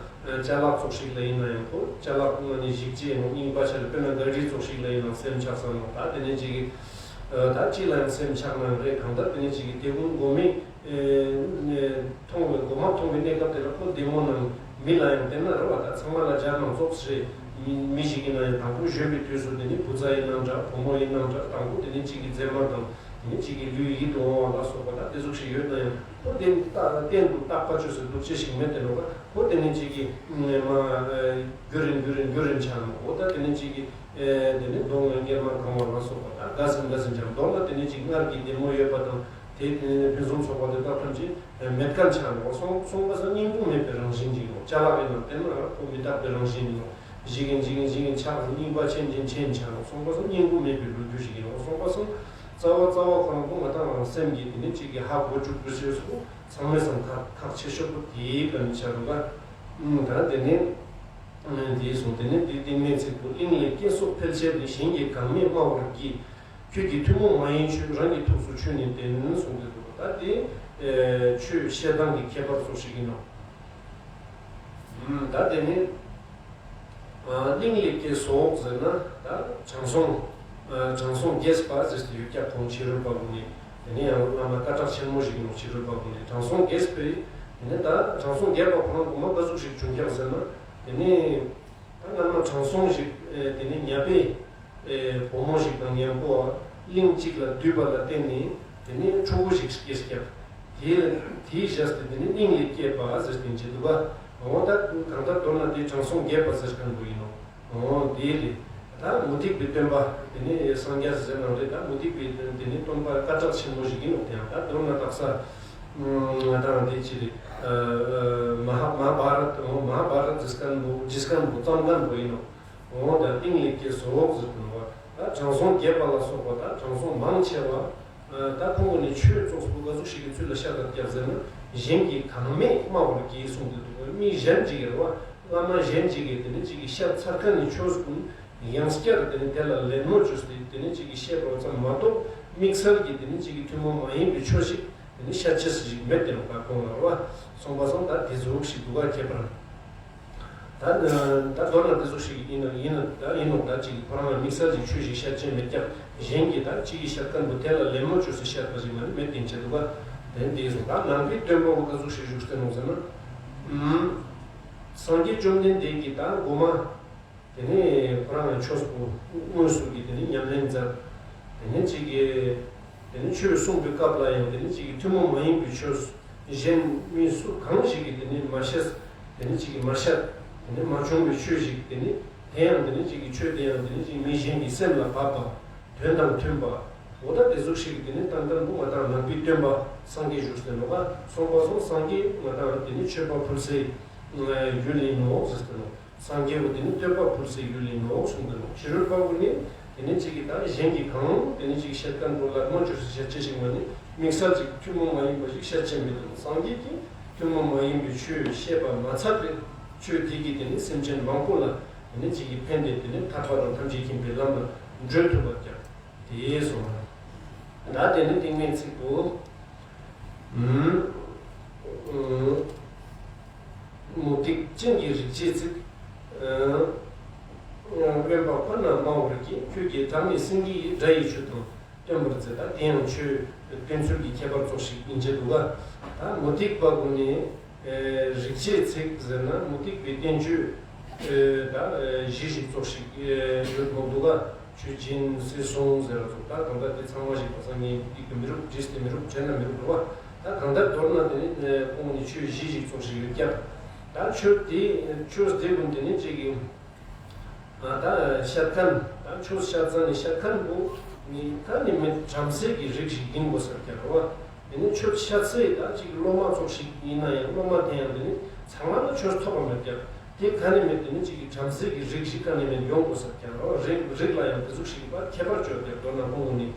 ཅ་ལག་ཙོགས་ཤིག་ལ་ཡིན་ན་ཡང་ཁོ་ཅ་ལག་ཁོ་ན་ནི་གཞིག་ཅེས་ཡང་རྙིང་པ་ཆ་ལ་དཔེར་ན་ག་རི་ཙོགས་ཤིག་ལ་ཡིན་ན་སེམས་ཆགས་ས་ནོ། ད་དེ་ནས་ཅིག་གི་ད་ཅི་ལ་ཡང་སེམས་ཆགས་ན་རེད། གང་ལྟར་དེ་ནས་ཅིག་གི་དེ་ཀུན་མགོ་མེད་མཐོང་བའི་མགོ་མ་མཐོང་བའི་གནས་སྐབས་དེ་ལ་ཁོ་བདེ་མོ་ནང་མི་ལ་ཡང་དེ་ན་རེད་བ། ད་ཚང་མ་ལ་སྦྱར་ནང་ཙོགས་རེད། མི་མི་ཞིག་ཡིན་ན་ཡང་དང་པོ་གཞོན་པའི་དུས་སུ་དེ་ནི་བུ་ཚ་ཡིན་ནམ་འདྲ་བུ་མོ་ཡིན་ནམ་འདྲ་དང་པོ་དེ་ནི་གཅིག་གི་མཛེས་མ་དང་། དེ་ནི་གཅིག་གི་ལུས་ཡིད་དུ་འོང་བ་ལ་སོགས་པ་དང་དེ་ཟུག་ཞིག་ཡོད་ན་ཡང་ཁོ་གཏན་གཏན་དུ་རྟག་པ་ཆོས་སུ་འདུག་ཅེས་ཤིག་མེད་དེ་ནོ། ཁོ་དེ་ནི་གཅིག་གི་མ་རྒྱུ་རིང་རྒྱུ་རིང་རྒྱུ་རིང་ཆགས་ནོ། འོ་ད་དེ་ནི་གཅིག་གི་དེ་ནི་གདོང་ལ་མགལ་མ་གང་བ་ལ་སོགས་པ་དང་དགའ་ཟིན་དགའ་ཟིན་ཆགས། མདོར་ན་དེ་ནི་གཅིག་སྔར་གྱི་བདེ་མོ་ཡོད་པ་དང་དེ་ཕུན་སུམ་ཚོགས་པ་དེ་དག་ཐམས་ཅད་མེད་མཁན་ཆགས་ནོ། སོང་སོང་པ་སང་སྙིང་པོ་མེད་པའི་རང་བཞིན་ཅིག་ནོ། ཅ་ལག་ཡིན་ན་དེ་ན་ཁོ་མི་རྟག་པའི་རང་བཞིན་ཡིན་ནོ། ཞིག་གིན་ཞིག་གིན་ཞིག་གིན་ཆགས་སོང་། རྙིང་པ་ཆེན་ཆེན་ཆེན་ཆགས་སོང་། སོང་པ་སང་སྙིང་པོ་མེད་པའི་ལོ་རྒྱུས་ཤིག་ཡིན་ནོ། སོང་པ་སང་རྩ་བ་རྩ་བ་ཁོ་རང་པོ་ང་དང་རང་སེམས་ཀྱིས་དེ་ནི་གཅིག་གིས་ཧ་གོ་བཅུག་པའི་ཕྱིར་སོ། ཚང་མས་སང་ཁག་ཁག་ཆེ་ཤོས་པོ་དེའི་བཀའ་ནི་ཆ་རུ་ག་ད་དེ་ནི་དེའི་སོང་དེ་ནི་དེ་སྟེང་མའི་ཚིག་པོ། གླིང་ལས་སྐད་སོགས་འཕེལ་ཕྱིར་ནི། གཞན་གྱིས་གང་སྨྲས་སྨྲ་བར་བགྱི། ཁྱོད་ཀྱི་ཐུན་མོང་མ་ཡིན་ཆོས། རང་གི་ཐུགས་སུ་ཆུད་ནས་བསྟེན་གསུངས་ཏེ་འདུག་ད་དེ་ཆོས་བཤད་སྟངས་ཀྱི་ཁྱད་པར་སོགས་ཤིག་ཡིན་ནོ། ད་དེ་ནི། གླིང་ལས་སྐྱེས་སོགས་ཟེར་ན་ད་དྲང་སྲོང་། དྲང་སྲོང་རྒྱས་པ་ཟེར་ཏེ་ཡོད་ཀྱག་ཁོང་ཕྱི་རོལ་པ་ཀུན་ནས། དེ་ནས་ཡང་བླ་མ་སྐད་གྲགས་ཆེན་མོ་ཞིག་ཡོང་ཕྱི་རོལ་པ་ཀུན་ནས་དྲང་སྲོང་རྒྱས་པའི། དེ་ནས་ད་དྲང་སྲོང་རྒྱས་པ་ཁོ་རང་གོང་མ་ག་ཟུག་ཞིག་བྱུང་ཀྱག་ཟེར་ན། དེ་ནས་ད་སྔ་མ་དྲང་སྲོང་ཞིག་དེ་ནས་ཉ་པའི་བུ་མོ་ཞིག་དང་མཉམ་པོ་གླིང་གཅིག་ལ་འདུས་པ་ལ་བརྟེན་ནས་དེ་ནས་ཕྲུ་གུ་ཞིག་སྐྱེས་ཀྱག་དེ་དེའི་ཞག་སྟེ་དེ་ནི་གླིང་ལས་སྐྱེས་པ་ཟེར་ཏེ་འཇི་འདུག་ག་འོ་ད་གང་ལྟར་མདོར་ན་དེ་དྲང་སྲོང་རྒྱས་པ་ཟེར་མཁན་པོ་ཡིན་ནོ། འོ་དེ་ལས་ ད་མུ་སྟེགས་པའི་སྟོན་པ་དེ་ནི་སངས་རྒྱས་ཟེར་ནང་རེད། ད་མུ་སྟེགས་པའི་དེ་ནི་སྟོན་པ་སྐད་གྲགས་ཆེན་པོ་ཞིག་ཡིན་ནོ། དེ་ཡང་ད་དོན་ལ་དག་ས་ང་དང་དེ་ཅི་རེད། མ་ཧཱ་མ་ཧཱ་བྷ་རཏ། འོ་མ་ཧཱ་བྷ་རཏ་འབྲི་མཁན་པོ་འབྲི་མཁན་པོ་བརྩམས་མཁན་པོ་ཡིན་ནོ། འོ་ད་ཏིང་ལི་ཀའི་ཟོ་འོག་ཟེར་དུ་ནོ། ད་དྲང་སྲོང་བརྒྱད་པ་ལ་སོགས་པ་ད་དྲང་སྲོང་མང་ཆེ་བ། ད་ཁོང་གིས་ནི་ཆོས་ཙོགས་པོ་ག་ཟུག་ཞིག་གི་ཚུལ་ལ་ཤར་བ་རྒྱབ་ཟེར་ན། གཞན་གྱིས་གང་མེད་སྨྲ་བར་གྱིས་གསུངས་ཏེ་འདུག་མི་གཞན་ཅིག་གིས་རེད་བ། བླ་མ་གཞན་ཅིག་གིས་དེ་ནི་ཅིག་གིས་ཤར་ཚར་མཁན་ནི་ཆོས་ཀུན་ཡང་བསྐྱར་དེ་ནི་དེ་ལ་ལད་མོ་བཅོས་ཏེ་དེ་ནི་ཅིག་གིས་བཤད་པ་ཙམ་མ་གཏོགས། དམིགས་བསལ་གྱིས་དེ་ནི་ཅིག་གིས་ཐུན་མོང་མ་ཡིན་པའི་ཆོས་ཤིག་དེ་ནི་ཤར་ཅེས་ཞིག་མེད་དེ་རུང་ད་ཁོང་ལ་རེད་བ། སོང་པ་སོང་ད་དེ་ཟུག་ཞིག་འདུག་ག་ཁྱད་པར། ད་ད་མདོར་ན་དེ་ཚོ་ཞིག་ཡིན་ན་ཡིན་ན་ད་ཡིན་ནོ། ད་ཅིག་ཁོ་རང་ལ་དམིགས་བསལ་གྱི་ཆོས་ཤིག་ཤར་ཅན་མེད་ཀྱང་། གཞན་གྱིས་ད་ཅིག་གིས་ཤར་མཁན་པོ་དེ་ལ་ལད་མོ་བཅོས་སུ་ཤར་པ་ཞིག་མ་ནི་མེད་དེ་བྱེད་འདུག་ག་དེ་འདི་སོང་ད་ནང་པའི་སྟོན་པ་བོ་ག་ཟུག་ཞིག་བཞུགས་ཏེ་ནོ་ཟེར་ན། ཨུམ། སངས་རྒྱས་བཅོམ་ལྡན་འདས་ཀྱིས་ད་མགོ་མ། དེ་ནས་ཁོ་རང་ལ་ཆོས་པོ་དངོས་སུ་གི་དེ་ནི་ཉམས་ལེན་མཛད། དེ་ནས་ཅིག་གིས། དེ་ནི་ཆོས་གསུངས་པའི་སྐབས་ལ་ཡང་དེ་ནི་ཅིག་གིས་ཐུན་མོང་མ་ཡིན་པའི་ཆོས། གཞན་མི་སུ་གང་ཞིག་གིས་དེ་ནི་མ་ཤེས། དེ་ནི་ཅིག་གིས་མ་ཤར། དེ་ནི་མ་བྱུང་བའི་ཆོས་ཤིག་དེ་ནི་དེ་ཡང་དེ་ནི་ཅིག་གིས་ཆོས་དེ་ཡང་དེ་ནི་ཅིག་མི་གཞན་གྱི་སེམས་ལ་བབས་པ། དོན་དང་མཐུན་པ། འོ་ད་དེ་ཟུག་ཞིག་གིས་དེ་ནི་ཏན་ཏན་པོ་ང་དང་ནང་པའི་སྟོན་པ་སངས་རྒྱས་བཞུགས་ཟེར་ནོ་ག་སོང་པ་སོང་སངས་རྒྱས་ང་དང་དེ་ནི་མཆོད་པ་ཕུལ་སའི་ཡུལ་ཡིན་ནོ་ཟེར་ཟེར་ནོ། སངས་རྒྱས་པོ་དེ་ནི་བསྟོད་པ་ཕུལ་སའི་ཡུལ་ཡིན་ནོ་གསུངས་འདུག་ཕྱི་རོལ་པ་པོ་ནི་དེ་ནི་གཅིག་གིས་ད་གཞན་གྱིས་གང་དེ་ནི་གཅིག་བཤད་མཁན་པོ་ལད་མོ་བཅོས་སུ་བཤད་ཅེས་ཤིག་མ་ནི་དམིགས་བསལ་གཅིག་ཐུན་མོང་མ་ཡིན་པ་ཞིག་བཤད་ཅེས་མི་འདུག་སངས་རྒྱས་ཀྱིས་ཐུན་མོང་མ་ཡིན་པའི་ཆོས་བཤད་པ་མ་ཚར་བའི་ཆོས་དེ་གིས་དེ་ནི་སེམས་ཅན་མང་པོ་ལ་དེ་ནི་གཅིག་གིས་ཕན་བདེ་དེ་ནི་ཐར་པ་དང་ཐམས་ཅད་མཁྱེན་པའི་ལམ་ལ་འགྲོ་ཐུབ་པར་ཀྱང་། དེ་སོང་། ད་དེ་ནི་རྟིང་མའི་ཚིག་པོ། ཨུམ། ཨུམ། མུ་སྟེགས་ཅན་གྱི་རིག་བྱེད་ཚིག་ཨུམ། དབེན་པ་ཁོ་ནར་སྨྲ་བར་གྱིས། ཁྱོད་ཀྱིས་བདག་ནི་སེང་གེ་ཡི། སྒྲ་ཡི་ཆོས་དང་སྟོན་པར་མཛད། ད་དེ་ཡང་ཆོས་སྟོན་ཚུལ་གྱི་ཁྱད་པར་ཙོགས་ཤིག་ཡིན་གྱི་འདུག་ག་ད་མུ་སྟེགས་པ་ཀུན་ནི། རིག་བྱེད་ཚིག་ཟེར་ན་མུ་སྟེགས་པའི་བསྟན་བཅོས་ད་གཞི་ཞིག་ཙོགས་ཤིག་ཡོད་མོ་འདུག་ག་ཆོས་སྦྱིན་སྲིད་སྲུང་ཟེར་བ་ཙོགས་ད་གང་ལྟར་དེ་ཚང་མ་ཞིག་པ་སང་ཉིན་སྡིག་གི་མི་རུག་བྲིས་ཏེ་མི་རུག་བྲན་ན་མི་རུག་རེད་བ། ད་གང་ལྟར་མདོར་ན་དེ་ནི་ཁོང་ནི་ཆོས་གཞི་ཞིག་ཙོགས་ཤིག་ཡོད་ཀྱང་། ད་ཆོས་དེ་ཆོས་དེ་ཀུན་དེ་ནི་གཅིག་གི་ད་བཤད་མཁན་ད་ཆོས་བཤད་ཙང་ནི་བཤད་མཁན་པོ་ནི་ད་ནི་མི་བྲམ་ཟེ་གི་རིགས་ཤིག་ཡིན་དགོས་ཟེར་ཀྱང་རེད་བ། དེ་ནི་ཆོས་བཤད་ཚེ་ད་ཅིག་སློབ་མ་ཚོགས་ཤིག་ཡིན་ན་ཡང་སློབ་མ་དེ་ཡང་དེ་ནི་ཚང་མ་ལ་ཆོས་ཐོབ་པ་མེད་ཀྱང་དེ་ག་ནི་མེད་དེ་ནི་ཅིག་གི་བྲམ་ཟེ་གི་རིགས་ཤིག་ག་ནི་མེད་ཡོང་དགོས་ཟེར་ཀྱང་རེད་བ། རིགས་རིགས་ལ་ཡང་དེ་ཟུག་ཤིག་པ་ཁྱད་པར་ཆོད་དེ་མདོར་ན་ཁོང་གི་ནི།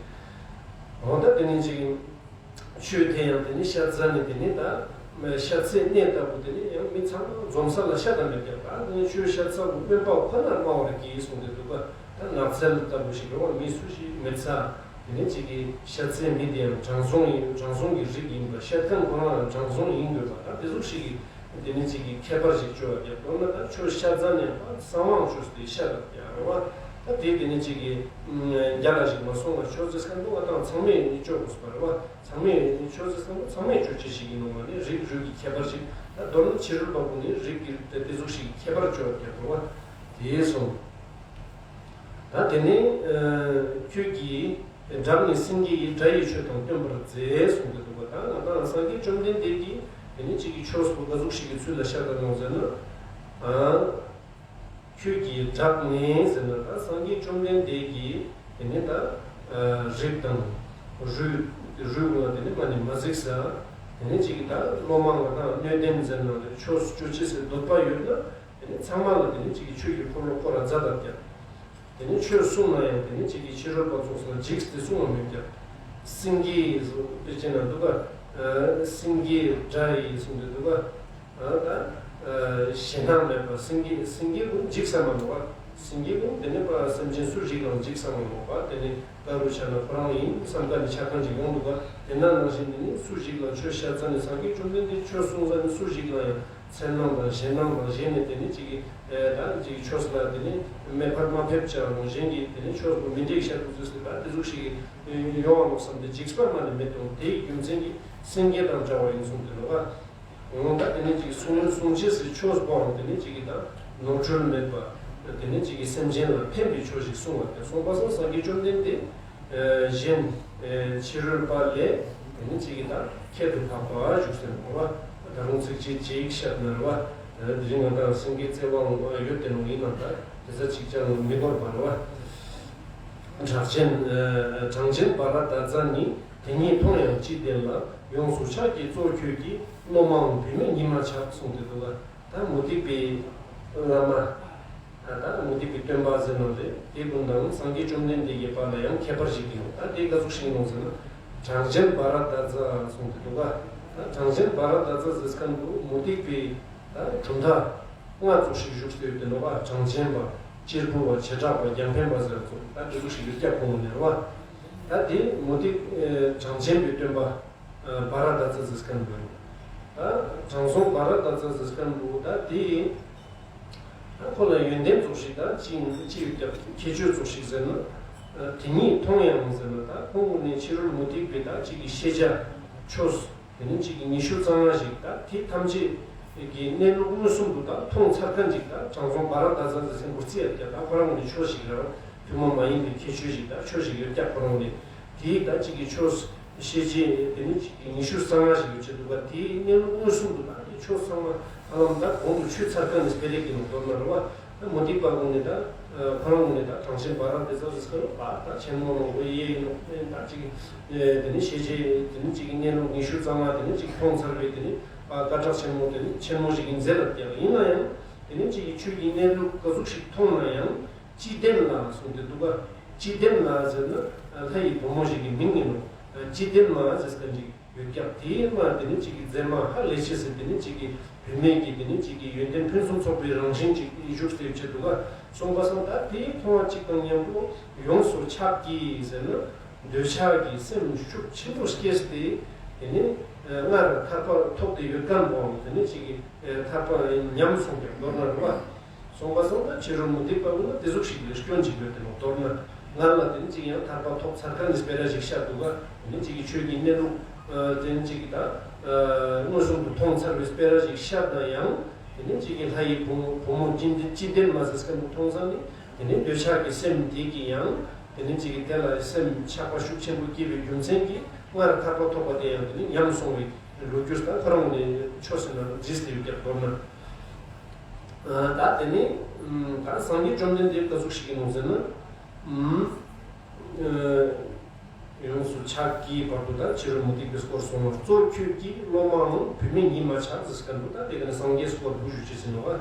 འོ་ད་དེ་ནི་ཅིག་ཆོས་དེ་ཡང་དེ་ནི་བཤད་ཚར་ནི་དེ་ནི་ད་བཤད་ཚེ་གནས་ལྟ་བུ་དེ་ནི་ཡང་མི་ཚང་མ་འཛོམས་ས་ལ་བཤད་ད་མེད་ཀྱང་ད་དེ་ནི་ཆོས་བཤད་ཚར་བུ་དབེན་པ་ཁོ་ནར་སྨྲ་བར་གྱིས་གསུངས་ཏེ་འདུག་ག་ད་ནགས་ཚལ་ལྟ་བུ་ཞིག་རེད་བ། མི་སུ་ཞིག་མེད་ས། དེ་ནས་གཅིག་གིས་བཤད་ཚེ་མི་དེ་ཡང་དྲང་སྲོང་ཡིན། དྲང་སྲོང་གི་རིགས་ཡིན་པ། བཤད་མཁན་ཁོ་རང་ཡང་དྲང་སྲོང་ཡིན་དགོས་པ། ད་དེ་ཟུག་ཞིག་གིས་དེ་ནས་གཅིག་གིས་ཁྱད་པར་ཞིག་གཅོད་པ་རྒྱབ་མདོར་ན་ད་ཆོས་བཤད་ཙང་ནས་ཕར་གསང་དབང་བཅོས་ཏེ་བཤད་པ་རྒྱབ་རེད་བ། ད་དེ་དེ་ནས་གཅིག་གིས་རྒྱ་ལ་ཞིག་མ་སོང་བ་ཆོས་ཟེར་མཁན་པོ་བ་དང་ཚང་མས་ནི་གཅོད་དགོས་པ་རེད་བ། ཚང་མས་ནི་ཆོས་ཟེར་མཁན་པོ་ཚང་མས་གཅོད་ཅེས་ཞིག་ཡིན་ནོ་མ་ནི་རིགས་རུས་ཀྱི་ཁྱད་པར་ཞིག་ད་མདོར་ན་ཕྱི་རོལ་པ་ཀུན་ནི་རིགས་ཀྱི་དེ་དེ་ཟུག་ཞིག་གིས་ཁྱད་པར་གཅོད་པ་རྒྱབ་རེད་བ། དེ་སོང་། ད་དེ་ནས་ཁྱོད་ཀྱིས་བདག་ནི་སེང་གེ་ཡི། སྒྲ་ཡི་ཆོས་དང་སྟོན་པར་མཛད་གསུངས་ཏེ་འདུག་པ། ད་ང་དང་སངས་རྒྱས་བཅོམ་ལྡན་འདས་ཀྱིས་དེ་ནི་གཅིག་གི་ཆོས་སུ་ག་ཟུག་ཞིག་གི་ཚུལ་ལ་ཤར་བ་ནོ་ཟེར་ན། ཁྱོད་ཀྱིས་བདག་ནི་ཟེར་ན་ད་སངས་རྒྱས་བཅོམ་ལྡན་འདས་ཀྱིས་དེ་ནི་ད་རིགས་དང་རུས་རུས་ཀུན་ལ་དེ་ནི་མ་ནི་མ་གཟིགས་ས། དེ་ནི་གཅིག་གི་ད་སློབ་མ་ང་དང་སྣོད་ལྡན་ཟེར་ན་ཆོས་སུ་སྤྱོད་ཅེས་སི་འདོད་པ་ཡོད་ན། དེ་ནི་ཚང་མ་ལ་དེ་ནི་གཅིག་གི་ཆོས་ཀྱི་འཁོར་ལོ་བསྐོར་ར་མཛད་དང་ཀྱང་། དེ་ནི་ཆོས་གསུངས་ན་ཡང་དེ་ནི་གཅིག་གི་ཕྱི་རོལ་པ་ཚོགས་ལ་འཇིགས་ཏེ་གསུང་བ་མེད་ཀྱང་། སེང་གེ་ཟེར་དཔེ་ཅན་ན་འདུག་ག་སེང་གེ་སྒྲ་ཡིས་གསུངས་ཏེ་འདུག་ག་ད་ཞེད་སྣང་མེད་པ་སེང་གེ་སེང་གེ་ཀུན་འཇིགས་ས་མ་ནོག་ག་སེང་གེ་ཀུན་དེ་ནི་པ་སེམས་ཅན་སུ་ཞིག་ལའང་འཇིགས་ས་མ་ནོག་ག་དེ་ནི་ཀ་རུ་ཆ་ན་ཁོ་རང་ཡིན་བསམ་ཀ་ནི་ཆ་ཁང་ཅིག་ཡོང་འདུག་ག་དེ་ན་ནང་བཞིན་དེ་ནི་སུ་ཞིག་ལ་ཆོས་བཤད་ཙ་ནི་སངས་རྒྱས་བཅོམ་ལྡན་འདས་ཆོས་གསུངས་ཙ་ནི་སུ་ཞིག་ལ་ཡང་། འཚེར་སྣང་དང་ཞེད་སྣང་དང་ཞེན་ནས་དེ་ནི་གཅིག་གིས་ད་གཅིག་ཆོས་ལ་དེ་ནི་མེ་ཕར་མ་ཕེབས་ཅག་རུང་གཞན་གྱིས་དེ་ནི་ཆོས་པོ་མི་འགྲིག་ཤར་དུ་ཟེར་ཟེར་ད་དེ་ཟུག་ཞིག་གིས་ཡོང་བ་ལོག་བསམ་སྟེ་འཇིགས་པ་མ་ནི་མེད་དང་དེའི་རྒྱུ་མཚན་གྱིས་སེང་གེ་དང་འདྲ་བ་ཡིན་གསུངས་ཏེ་ལོ་ག་འོང་ད་དེ་ནི་གཅིག་གསུང་གསུང་ཆེས་སུ་ཆོས་པོའང་དེ་ནི་གཅིག་གིས་ད་ནོར་འཁྲུལ་མེད་པ་དེ་ནི་གཅིག་གིས་སེམས་ཅན་ལ་ཕན་པའི་ཆོས་ཤིག་གསུང་བ་དེ་གསུངས་པ་སང་སངས་རྒྱས་བཅོམ་ལྡན་འདས། གཞན་ཕྱི་རོལ་པ་ལས་དེ་ནི་གཅིག་གིས་ད་ཁྱད་དུ་འཕགས་པ་བཞུགས་ཟེར་ནོ་བ། ད་རུང་ཚིག་གཅིག་ཅིག་བཤད་ན་རེ་བ། དེ་རིང་ང་དང་སེང་གེ་བརྩེ་བའང་ཡོད་དེ་ནོ་ཡིན་ནམ་ད་དེ་ས་ཅིག་ཅང་མི་དགོས་པ་རེ་བ། གྲགས་ཅན། གྲངས་ཅན་བྷ་ར་ཏ་ཙ་ནི། དེ་ཉིད་མཐོང་ཡང་ཅི་བདེན་ལ། ཡོངས་སུ་ཆགས་ཀྱིས་གཙོ་ཁྱོད་ཀྱིས། སློབ་མའང་བུད་མེད་ཉིད་མ་ཆགས་གསུངས་ཏེ་འདུག་ག་ད་མུ་སྟེགས་པའི་བླ་མ། ད་མུ་སྟེགས་པའི་སྟོན་པ་ཟེར་ནོ་རེད། དེ་ཀུན་དང་སངས་རྒྱས་བཅོམ་ལྡན་འདས་ཀྱི་བར་ལ་ཡང་ཁྱད་པར་ཞིག་ཡོད། ད་དེ་ག་ཟུག་ཞིག་ཡིན་ནོ་ཟེར་ན། གྲངས་ཅན་བྷ་ར་ཏ་ཙ་གསུངས་ཏེ་འདུག་ག་ད་གྲངས་ཅན་བྷ་ར་ཏ་ཙ་ཟེར་མཁན་དུ་མུ་སྟེགས་པའི་ད་གྲུབ་མཐའ་ལྔ་ཙམ་ཞིག་བཞུགས་སུ་ཡོད་དེ་ནོ་བ། གྲངས་ཅན་པ། གཅེར་བུ་བ། བྱེ་བྲག་པ། རྒྱང་འཕེན་པ་ཟེར་ཙམ་ད་དེ་ཟུག་ཞིག་ཡོད་ཀྱག་ཁོང་ནས་རེད་བ། ད་དེ་མུ་སྟེགས་གྲངས་ཅན་པའི་སྟོན་པ། བྷ་ར་ཏ་ཙ་ཟེར་མཁན་པོ། ད་དྲང་སྲོང་བྷ་ར་ཏ་ཙ་ཟེར་མཁན་པོ་ད་དེ། ད་ཁོ་ལ་ཡོན་ཏན་ཙོགས་ཤིག་ད་ཅི་ཅི་ཡོད་ཀྱང་ཁྱད་ཆོས་ཙོགས་ཤིག་ཟེར་ན། དེ་ཉིད་མཐོང་ཡང་ཟེར་ན་ད་ཁོང་ངོས་ནས་ཕྱི་རོལ་མུ་སྟེགས་པའི་ད་ཅིག་གི་ཤེས་བྱ་ཆོས། དེ་ནི་ཅིག་གི་ཉི་ཤུ་རྩ་ལྔ་ཞིག་ད་དེ་ཐམས་ཅད་ཀྱི་གནས་ལུགས་མངོན་སུམ་དུ་ད་མཐོང་ཚར་མཁན་ཅིག་ད་དྲང་སྲོང་བྷ་ར་ཏ་ཙ་ཟེར་མཁན་པོ་རྩི་ཡ་ཀྱང་ད་ཁོ་རང་ངོས་ནས་ཆོས་ཤིག་རེད། བུ་མོ་མ་ཡིན་པའི་ཁྱད་ཆོས་ཤིག་ད་ཆོས་ཤིག་ཡོད་ཀྱང་ཁོ་རང་ངོས་ནས། དེའི་ད་ཅིག་གི་ཆོས་ཤེས་བྱེད་དེ་ནི་ཅིག་གི་ཉི་ཤུ་རྩ་ལྔ་ཞིག་ཡོད་ཆེད་དུ་བ། དེའི་གནས་ལུགས་མངོན་སུམ་དུ་ད་དེ་ཆོས་ཚང་མ་ཧ་ལམ་ད་གོང་དུ་ཆོས་ཚར་གང་ནས་སྤེལ་རེས་ཀྱི་ནོ་མདོར་ན་རུ་བ། ད་མུ་སྟེགས་པ་ངོས་ནས་ད་ཁོ་རང་ངོས་ནས་ད་གྲངས་ཅན་བྷ་ར་ཏ་ཙ་ཟེར་སྐད་ལ་བ་ད་ཆེན་མོ་ནོ་གོ་ཡེ་ཡིན་ནོ་ད་ཅིག་དེ་ནི་ཤེས་བྱེད་དེ་ནི་ཅིག་གི་གནས་ལུགས་ཉི་ཤུ་རྩ་ལྔ་དེ་ནི་ཅིག་མཐོང་ཚར་བའི་དེ་ནི་བ་སྐད་གྲགས་ཆེན་མོ་དེ་ནི་ཆེན་མོ་ཞིག་ཡིན་ཟེར་ལ་བསྡད་པ་ཡིན་ན་ཡང་དེ་ནི་ཅིག་གི་ཆོས་ཀྱི་གནས་ལུགས་ག་ཟུག་ཞིག་མཐོང་ན་ཡང་། ཅི་བདེན་ལ་གསུངས་ཏེ་འདུག་ག་ཅི་བདེན་ལ་ཟེར་ན་ལྷ་ཡི་བུ་མོ་ཞིག་གི་མིང་ཡིན་ནོ། ཅི་བདེན་ལ་ཟེར་མཁན་ཅིག་ཡོད་ཀྱང་དེའི་མ་དེ་ནི་ཅིག་གི་མཛེས་མ་ཧ་ལས་ཆེ་ཟེར་དེ་ནི་ཅིག་གི་བུད་མེད་ཀྱི་དེ་ནི་ཅིག་གི་ཡོན་ཏན་ཕུན་སུམ་ཚོགས་པའི་རང་བཞིན་ཅིག་བཞུགས་ཏེ་ཡོད་ཆེད་འདུག་ག་གསུངས་པ་སང་ད་དེའི་མཐོང་བ་གཅིག་དང་མཉམ་དུ་ཡོངས་སུ་ཆགས་ཀྱིས་ཟེར་ན་འདོད་ཆགས་ཀྱི་སེམས་ཤུགས་ཆེན་པོ་སྐྱེས་ཏེ་དེ་ནི་སྔར་ཐར་པ་ཐོབ་སྟེ་ཡོད་མཁན་པོའང་དེ་ནི་ཅིག་གི་ཐར་པ་ཉམས་སོང་སྟེ་མདོར་ན་རུ་བ། སོང་པ་སོང་ན་ཕྱི་རོལ་མུ་སྟེགས་པ་ཀུན་ལ་དེ་ཟུག་ཞིག་ལས་སྐྱོན་ཅིག་ཡོད་དེ་ནོ་མདོར་ན། ང་ལ་དེ་ནི་ཅིག་ཡང་ཐར་པ་ཐོབ་ཚར་མཁན་ནི་སྤེ་ར་ཞིག་ཤར་འདུག་ག་དེ་ནི་ཅིག་གི་ཆོས་ཀྱི་གནས་ལུགས་དེ་ནི་ཅིག་གི་ད་མངོན་སུམ་དུ་མཐོང་ཚར་བའི་སྤེ་ར་ཞིག་ཤར་ན་ཡང་དེ་ནི་ཅིག་གི་ལྷ་ཡི་བུ་མོ་བུ་མོ་ཅི་འདི་ཅི་བདེན་མ་ཟེར་སྐད་མོ་མཐོང་ཙང་ནི་དེ་ནི་འདོད་ཆགས་ཀྱི་སེམས་དེ་གི་ཡང་དེ་ནི་ཅིག་གི་དེ་ལ་སེམས་ཆགས་པ་ཤུགས་ཆེན་པོ་སྐྱེས་པའི་རྒྱུ་མཚན་གྱིས་སྔར་ཐར་པ་ཐོབ་པ་དེ་ཡང་དེ་ནི་ཉམས་སོང་བའི་ལོ་རྒྱུས་དང་ཁོ་རང་ནས་ཆོས་ཟེར་ན་རྫིས་ཏེ་ཡོད་ཀྱང་མདོར་ན། ད་དེ་ནི་ད་སངས་རྒྱས་བཅོམ་ལྡན་འདས་ག་ཟུག་ཞིག་ཡིན་ནོ་ཟེར་ན། ཡོངས་སུ་ཆགས་ཀྱི་བར་དུ་ད་ཕྱི་རོལ་མུ་སྟེགས་པའི་སྐོར་སོང་ན་གཙོ་ཁྱོད་ཀྱིས་སློབ་མའང་བུད་མེད་ཉིད་མ་ཆགས་ཟེར་སྐད་འདུག་ད་དེ་ག་ནི་སངས་རྒྱས་སྐོར་བུ་ཞུ་ཅི་ཟེར་ནོ་བ།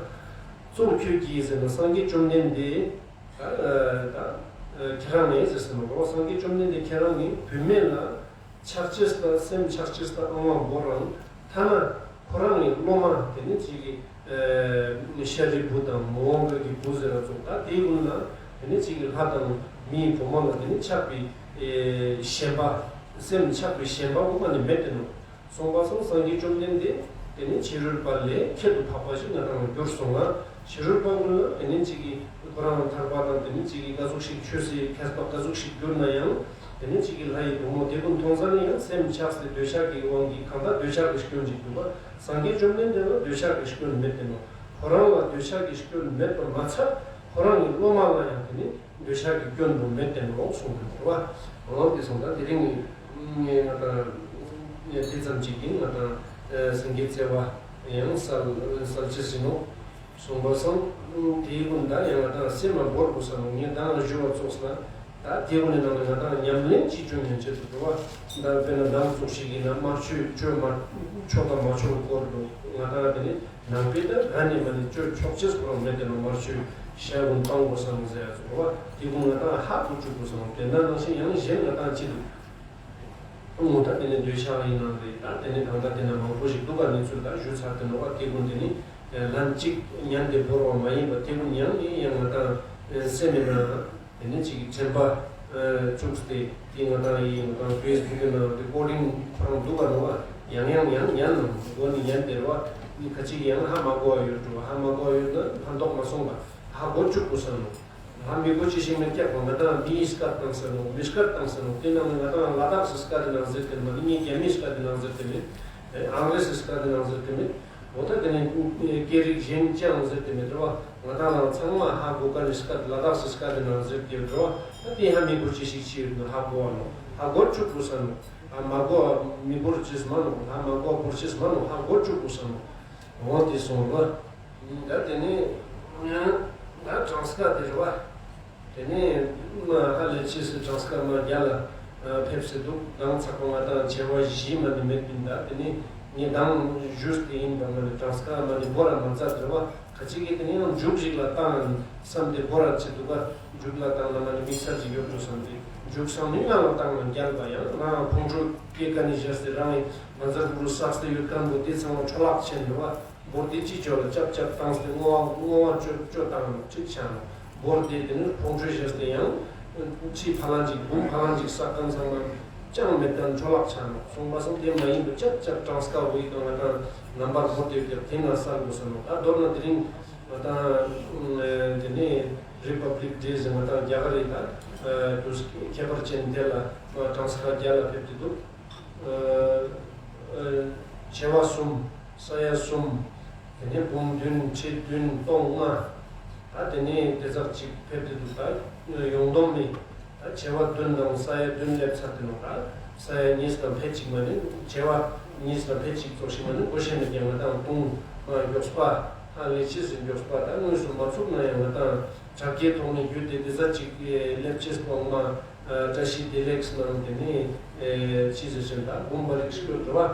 གཙོ་ཁྱོད་ཀྱིས་ཟེར་ན་སངས་རྒྱས་བཅོམ་ལྡན་འདས། ད་ད་ཁྱེད་རང་ངས་ཟེར་སོང་ནོ། སངས་རྒྱས་བཅོམ་ལྡན་འདས་ཁྱེད་རང་ངས་བུད་མེད་ལ་ཆགས་ཅེས་དང་སེམས་ཆགས་ཅེས་དང་ཨང་བ་བོ་རང་ཐ་ན་ཁོ་རང་ངའི་སློབ་མ་དེ་ནི་ཅིག་གི་ཤཱ་རིའི་བུ་དང་མོའུ་འགལ་གྱི་བུ་ཟེར་ར་ཚོགས་ད་དེའི་ཀུན་ལ་དེ་ནི་ཅིག་གི་ལྷ་དང་མིའི་བུ་མོ་ལ་དེ་ནི་ཆགས་པའི་ཞེན་པ་སེམས་ཆགས་པའི་ཞེན་པ་ཀུན་མ་ནི་མེད་དེ་ནོ། སོང་པ་སང་སངས་རྒྱས་བཅོམ་ལྡན་འདས་དེ་ནི་ཕྱི་རོལ་པ་ལས་ཁྱད་དུ་འཕགས་པ་ཞིག་ང་དང་ལ་གྱུར་སོང་ང་། ཕྱི་རོལ་པ་ཀུན་ལ་དེ་ནི་གཅིག་གིས་ཁོ་རང་ཐར་པ་དང་དེ་ནི་གཅིག་གིས་ག་ཟུག་ཞིག་ཆོས་སི་མཁས་པ་ག་ཟུག་ཞིག་གྱུར་ན་ཡང་དེ་ནི་གཅིག་གིས་ལྷ་ཡི་བུ་མོ་དེ་ཀུན་མཐོང་ས་ནི་ཡང་སེམས་ཆགས་སེ་འདོད་ཆགས་ཀྱི་དབང་གིས་གང་ལྟར་འདོད་ཆགས་ཀྱི་སྐྱོན་ཅིག་འདུག་པ། སངས་རྒྱས་བཅོམ་ལྡན་འདས་ལ་འདོད་ཆགས་ཀྱི་སྐྱོན་མེད་དེ་ནོ། ཁོ་རང་ལ་འདོད་ཆགས་ཀྱི་སྐྱོན་མེད་པ་མ་ཚད་ཁོ་རང་གི་སློབ་མ་ལ་ཡང་དེ་ནི་འདོད་ཆགས་ཀྱི་སྐྱོན་པོ་མེད་དེ་ནོ་གསུངས་པའི་འདུག་པ། འོ་དེ་སོང་ད་དེ་རིང་ངས་ང་དང་དེ་ཙམ་ཅིག་གིས་ང་དང་སེང་གེ་བརྩེ་བ་ཡང་གསལ་གསལ་ཅི་ཟིན་ནོ། སོང་པ་སང་དེའི་ཀུན་ད་ཡང་ང་དང་སེམས་ལ་བོར་དགོས་ས་ནོ། ངས་ད་ང་ཞུ་བ་ཙོགས་ན་ད་དེའི་ཀུན་ནི་ནང་ལ་ང་དང་ཉམས་ལེན་ཅིག་བྱུང་ཡང་ཆེད་དུ་འགྲོ་བ། ད་དཔེར་ན་ནང་ཙོགས་ཤིག་ཡིན་ན་དམར་མཆོད་བཅོས་མ་ཆོག་དང་མ་ཆོག་སྐོར་དུ་ང་དང་དེ་ནི། ནང་པའི་ད་ག་ནས་མ་ནས་བཅོས་ཆོག་ཅེས་ཁོ་རང་མེད་དེ་ནོ། དམར་མཆོད་ཤ་ཀུན་སྤང་དགོས་ས་ནོ་ཟེར་ཡ་ཚོ་རོ་བ་དེ་ཀུན་ང་དང་ཧ་གོ་བཅུག་དགོས་ས་ནོ། དེ་འདྲ་ནང་བཞིན་ཡང་གཞན་ང་དང་ཅི་འདུག་ཨོ་ད་དེ་ནས་འདོད་ཆགས་ཡིན་ནམ་རེད། ད་དེ་ནས་གང་ལྟར་དེ་ན་མང་པོ་ཞིག་འདུག་ག་གནས་ཚུལ་ད་ཞུ་ཚར་དེ་ནོ་བ། དེ་ཀུན་དེ་ནི་ལན་གཅིག་ཉན་ཏེ་བོར་བ་མ་ཡིན་པ་དེ་ཀུན་ཡང་ནས་ཡང་ང་དང་སེམས་མེད་ན། དེ་ནས་ཅིག་གི་དྲན་པ་བཅུག་སྟེ་དེ་ང་དང་ཡིན་ང་དང་ཕེ་སི་བུག་གི་ནང་རི་ཀོར་ཌིང་ཁོ་རང་འདུག་ག་ནོ་བ། ཡང་ཡང་ཡང་ཉན་ནོ་མགོ་ནས་ཉན་དེ་རེད་བ། ཁ་ཅིག་ཡང་ཧ་མ་གོ་བ་ཡོད་འགྲོ་བ། ཧ་མ་གོ་བ་ཡོད་ན་ཕན་ཐོགས་མ་སོང་བ། ཧ་གོ་བཅུག་དགོས་ས་ནོ། ཧ་མི་གོ་ཅི་ཞིག་མེད་ཀྱག་པ། ང་དང་མིའི་སྐད་བཏང་ས་ནོ། མི་སྐད་བཏང་ས་ནོ། དེ་ནང་ང་དང་ལ་དྭགས་སི་སྐད་དེ་ནང་ཟེར་དེ་མ་ནི་ངའི་རྒྱ་མིའི་སྐད་དེ་ནང་ཟེར་དེ་མེད། ཨང་རེ་སི་སྐད་དེ་ནང་ཟེར་དེ་མེད། འོ་ད་དེ་ནས་སྐད་རིགས་གཞན་ཅང་ཟེར་དེ་མེད་འགྲོ་བ། ང་དང་རང་ཚང་མ་ཧ་གོ་ཀ་ནི་སྐད་ལ་དྭགས་སི་སྐད་དེ་ནང་ཟེར་དེ་འགྲོ་བ། ད་དེ་ཧ་མི་གོ་ཅི་ཞིག་ཅི་ཡོད་ནོ། ཧ་གོ་བ་ནོ། ཧ་གོ་བཅུག་དགོས་ས་ནོ། ཧ་མ་གོ་བ་མི་གོ་ཅིས་མ་ནོ། ཧ་མ་གོ་བ་གོ་ཅིས་མ་ནོ། ཧ་གོ་བཅུག་དགོས་ས་ནོ། འོ་དེ་སོང་བ། ད་དེ་ནས་ད་གྲངས་སྐད་དེ་རེད་བ། དེ་ནས་ཧ་ལས་ཕྱིས་སུ་གྲངས་ཀ་མ་རྒྱ་ལ་ཕེབས་སུ་འདུག། གྲངས་ཚ་པོ་ང་དང་བྱེ་བ་བཞི་མ་ནི་མེད་པིན་ད། དེ་ནས་ངས་གྲངས་ཞུས་ཏེ་ཡིན་པ་མ་ནི་གྲངས་ཀ་མ་ནི་བོ་ར་མ་རྩ་དྲི་བ་ཁ་ཅིག་གིས་དེ་ནས་ཡང་མཇུག་ཞིག་ལ་བཏང་བསམ་སྟེ་བོ་ར་ཅི་འདུག་ག། མཇུག་ལ་བཏང་ན་མ་ནི་དམིགས་བསལ་ཞིག་ཡོད་འགྲོ་བསམ་སྟེ། མཇུག་སང་ནི་ཡང་ལ་བཏང་ན་རྒྱལ་བ་ཡང་ང་ཁོང་ཁྲོ་སྐྱེ་ག་ནི་བཞག་སྟེ་རང་ངི་མ་རྩ་རུ་རུ་བསགས་ཏེ་ཡོད་མཁན་པོ་དེ་ཚང་མ་འཕྲོ་བརླག་ཕྱིན་འགྲོ་བ། འབོར་དེ་གཅིག་ཅོ་ལ་ཅབ་ཅབ་བཏང་སྟེ་བསྔོ་བ་བསྔོ་བ་ཅོ་ཅོ་བཏང་ནོ་གཅིག་ཆགས་ནོ། འབོར་དེ་དེ་ནི་ཁོང་ཁྲོས་བཞག་སྟེ་ཡང་ཕྱིའི་ཕ་ལང་ཅིག་འབུམ་ཕ་ལང་ཅིག་བསགས་མཁན་ཚང་མ་ཅང་མེད་མཁན་འཕྲོ་བརླག་ཆགས་ནོ། སོང་པ་སང་དེ་མ་ཡིན་པ་ཅབ་ཅབ་གྲངས་ཀ་བོ་ཡི་དང་ང་དང་ནམ་བར་འབོར་དེ་བརྒྱབ་དེ་ན་བསགས་དགོས་ས་ནོ། ད་མདོར་ན་དེ་རིང་ང་དང་དེ་ནི་རི་པབ་ལིག་ཌེ་ཟེར་ང་དང་རྒྱ་གར་རི་ད་དུས་ཁྱད་པར་ཅན་དེ་ལ་གྲངས་ཀ་རྒྱ་ལ་ཕེབས་ཏེ་འདུག། ཨ། ཨ། བྱེ་བ་གསུམ། ས་ཡ་གསུམ། དེ་ནས་འབུམ་བདུན་ཁྲི་བདུན་སྟོང་ལྔ། ད་དེ་ནས་དེ་ཙག་ཅིག་ཕེབས་ཏེ་འདུག། ད་ཡོངས་བསྡོམས་ནི་ད་བྱེ་བ་བདུན་དང་ས་ཡ་བདུན་སླེབས་ཚར་ཏེ་ནོ། ད་ས་ཡ་གཉིས་དང་ཕལ་གཅིག་མ་ནི་བྱེ་བ་གཉིས་དང་ཕལ་གཅིག་ཙོགས་ཤིག་མ་ནི་སྒོ་ཤེས་ནས་ཀྱང་ང་དང་དུང་མགྱོགས་པ་ཧ་ལས་ཕྱིས་སུ་མགྱོགས་པ་ད་དངོས་སུ་མ་ཚུགས་ན་ཡང་ང་དང་དྲ་རྒྱའི་ཐོག་ནས་བརྒྱུད་དེ་དེ་ཙག་ཅིག་སླེབས་ཕྱིས་སྟོང་མ། ཨ། བཀྲ་ཤིས་བདེ་ལེགས་གནང་། དེ་ནས་ཨེ་ཅི་ཟེར་ཞིང་ད་འབུམ་པ་རིགས་ཤིག་ཡོད་འགྲོ་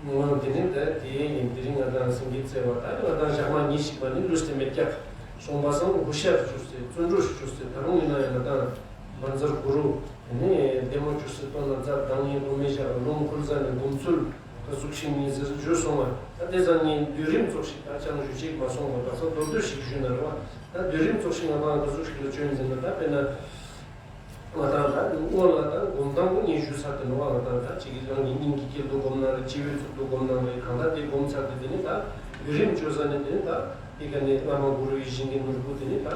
བ། ངོ་། དེ་ནས་ད་དེ་ཡིན་དེ་རིང་ང་དང་སེང་གེ་བརྩེ་བ་ད་ང་དང་ཞག་མ་ཉི་ཤིག་པ་ནི་ལུས་ཏེ་མེད་ཀྱག། སོང་པ་སང་ཧུ་ཤར་བྱུར་སེ་བརྩོན་འགྲུས་བྱུར་སེ་ད་རུང་ཡིན་ན་ཡང་ང་དང་མ་ཛར་གུ་རུ་དེ་ནས་ལྡེ་མོ་བྱུར་སེ་སྟོན་ན་རྩ་དང་ཡིན་དགོ་མེ་ཞག་ལུང་ཁུལ་ས་ནས་འབུམ་ཚུལ་ག་ཟུག་ཤིག་ཉིན་ཟེར་བརྗོད་སོང་བ། ད་དེ་ཙང་ངས་བསྡུས་རིམ་ཙོགས་ཤིག་ད་ཅང་ཞུ་ཅིག་མ་སོང་བ་ད་ས་མདོར་བསྡུས་ཤིག་ཞུས་ན་རེ་བ། ད་བསྡུས་རིམ་ཙོགས་ཤིག་ང་དང་ག་ཟུག་ཤིག་ལ་བྱོན་ཟེར་ན་ད་དཔེར་ན། ང་དང་ད་སྔོན་ལ་ད་སྒོམ་སྟངས་པོ་ངས་ཞུས་ཚར་ཏེ་ནོ། ང་དང་ད་ཅིག་གི་རང་གི་སྙིང་གི་དཀྱིལ་དུ་སྒོམ་ན་རེ་སྤྱི་བོའི་གཙུག་ཏུ་སྒོམ་ན་རེ་གང་ལྟར་དེ་སྒོམ་ཚར་ཏེ་དེ་ནི་ད་བསྡུས་རིམ་བཅོས་ས་ནི་དེ་ནི་ད་དེ་ག་ནི་བླ་མ་གུ་རུའི་ཞིང་གི་ནོར་བུ་དེ་ནི་ད་ད་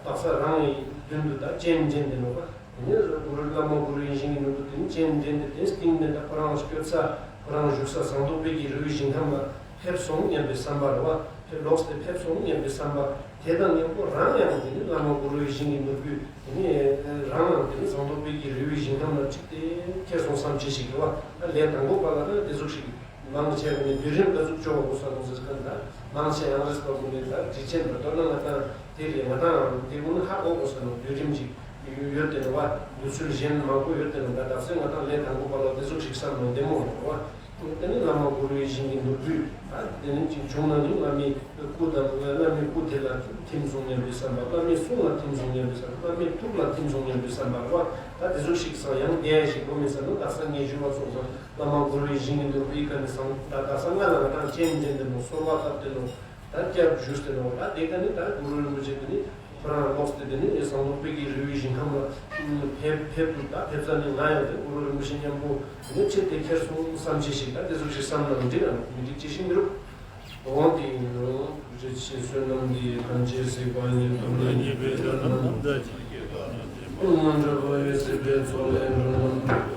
དག་ས་རང་གི་མདུན་དུ་ད་སྤྱན་འདྲེན་ཏེ་ནོ་པ། དེ་ནི་གུ་རུ་བླ་མ་གུ་རུའི་ཞིང་གི་ནོར་བུ་དེ་ནི་སྤྱན་འདྲེན་ཏེ་དེ་སྟེང་ནས་ད་ཁོ་རང་སྐྱོད་ས་ཁོ་རང་བཞུགས་ས་ཟངས་མདོག་དཔལ་གྱི་རི་བོའི་ཞིང་ཁམས་ལ་ཕེབས་སོང་སྙམ་པའི་བསམ་པ་རེ་བ། ཕེབས་ལོག་སྟེ་ཕེབས་སོང་སྙམ་པའི་བསམ་པ། དེ་དང་མཉམ་པོ་རང་ཡང་དེ་ནི་བླ་མ་གུ་རུའི་ཞིང་གི་ནོར་བུས་དེ་ནི་རང་ཡང་དེ་ནི་ཟངས་མདོག་དཔལ་གྱི་རི་བོའི་ཞིང་ཁམས་ལ་ཁྲིད་དེ་ཁྱེར་སོང་བསམ་བྱེད་ཞིག་གི་བ། ད་ལས་དང་པོ་པ་ལ་ད་དེ་ཟུག་ཞིག་མང་ཆེ་བ་ནི་བསྡུས་རིམ་ག་ཟུག་བཅོ་བ་གོ་ས་ལོ་ཟེར་ཁན་ད་མང་ཆེ་ཡང་རེས་པ་གུ་ནི་ད་དྲི་ཆེན་པ་མདོར་ན་ང་དང་དེ་རེད། ང་དང་དེ་གུ་ནི་ཧ་གོ་གོ་ས་ལོ་བསྡུས་རིམ་ཞིག་ཡོད་དེ་ནོ་བ། འདོད་ཚུལ་གཞན་མང་པོ་ཡོད་དེ་ནོ་ད་ད་སེ་ང་དང་ལས་དང་པོ་པ་ལ་དེ་ཟུག་ཞིག་བསམ་ནོ་བདེ་མོ་ཡོད་བ། དེ་ནི་བླ་མ་གུ་རུའི་ཞིང་གི་ནོར་བུས་ད་དེ་ནི་ཅིག་བྱུང་ན་ནི་བླ་མའི་སྐུ་དང་བླ་མའི་སྐུ་དེ་ལ་ཐིམ་སོང་སྙམ་པའི་བསམ་པ། བླ་མའི་གསུང་ལ་ཐིམ་སོང་སྙམ་པའི་བསམ་པ། བླ་མའི་ཐུགས་ལ་ཐིམ་སོང་སྙམ་པའི་བསམ་པ་རེད་བ། ད་དེ་ཚོ་ཞིག་སང་ཡང་བདེ་ཡ་ཞིག་གོ་མི་བསམ་ན་དག་ས་ངས་ཞུ་བ་སོང་ཙང་བླ་མ་གུ་རུའི་ཞིང་གི་ནོར་བུའི་ཁ་ནས་སང་ད་དག་ས་ང་ལ་ང་དང་སྤྱན་འདྲེན་དེ་ནོ་གསོལ་བ་བཏབ་དེ་ནོ་ད་སྐྱབས་ཞུས་ཏེ་ནོ་ད་དེ་ཀ་ནི་ད་གུ་རུ་རིན་པོ་ཆེ་དེ་ནི། ཁོ་རང་ལོག་སྟེ་དེ་ནི་ཟངས་མདོག་དཔལ་གྱི་རི་བོའི་ཞིང་ཁམས་ལ་ཕེབས་ཕེབས་འདུག་ད་ཕེབས་ཙ་ནི་ང་ཡང་དེ་གུ་རུ་རིན་པོ་ཆེ་མཉམ་པོ་དེ་ནི་ཁྱེད་དེ་ཁྱེར་སོང་བསམ་ཤེས་ཤིག་ད་དེ་ཟུག་ཞིག་བསམ་ན་མི་འགྲིག་ཨ་མི་འགྲིག་ཅི་ཞིག་མི་རུག་འོང་དེ་ཡིན་ནོ། རིགས་ཤེས་བསོད་ནམས་འདི་ཡིས་ཐམས་ཅད་གཟིགས་པ་ཉིད། ཐོབ་ནས་ཉེས་པའི་དགྲ་རྣམས་ཕམ་བྱས་ཤིང་། ཀུན་མ་འགྲོ་བ་ཡི་སྲིད་པའི་མཚོ་ལས་འགྲོ་རྣམས་སྒྲོལ།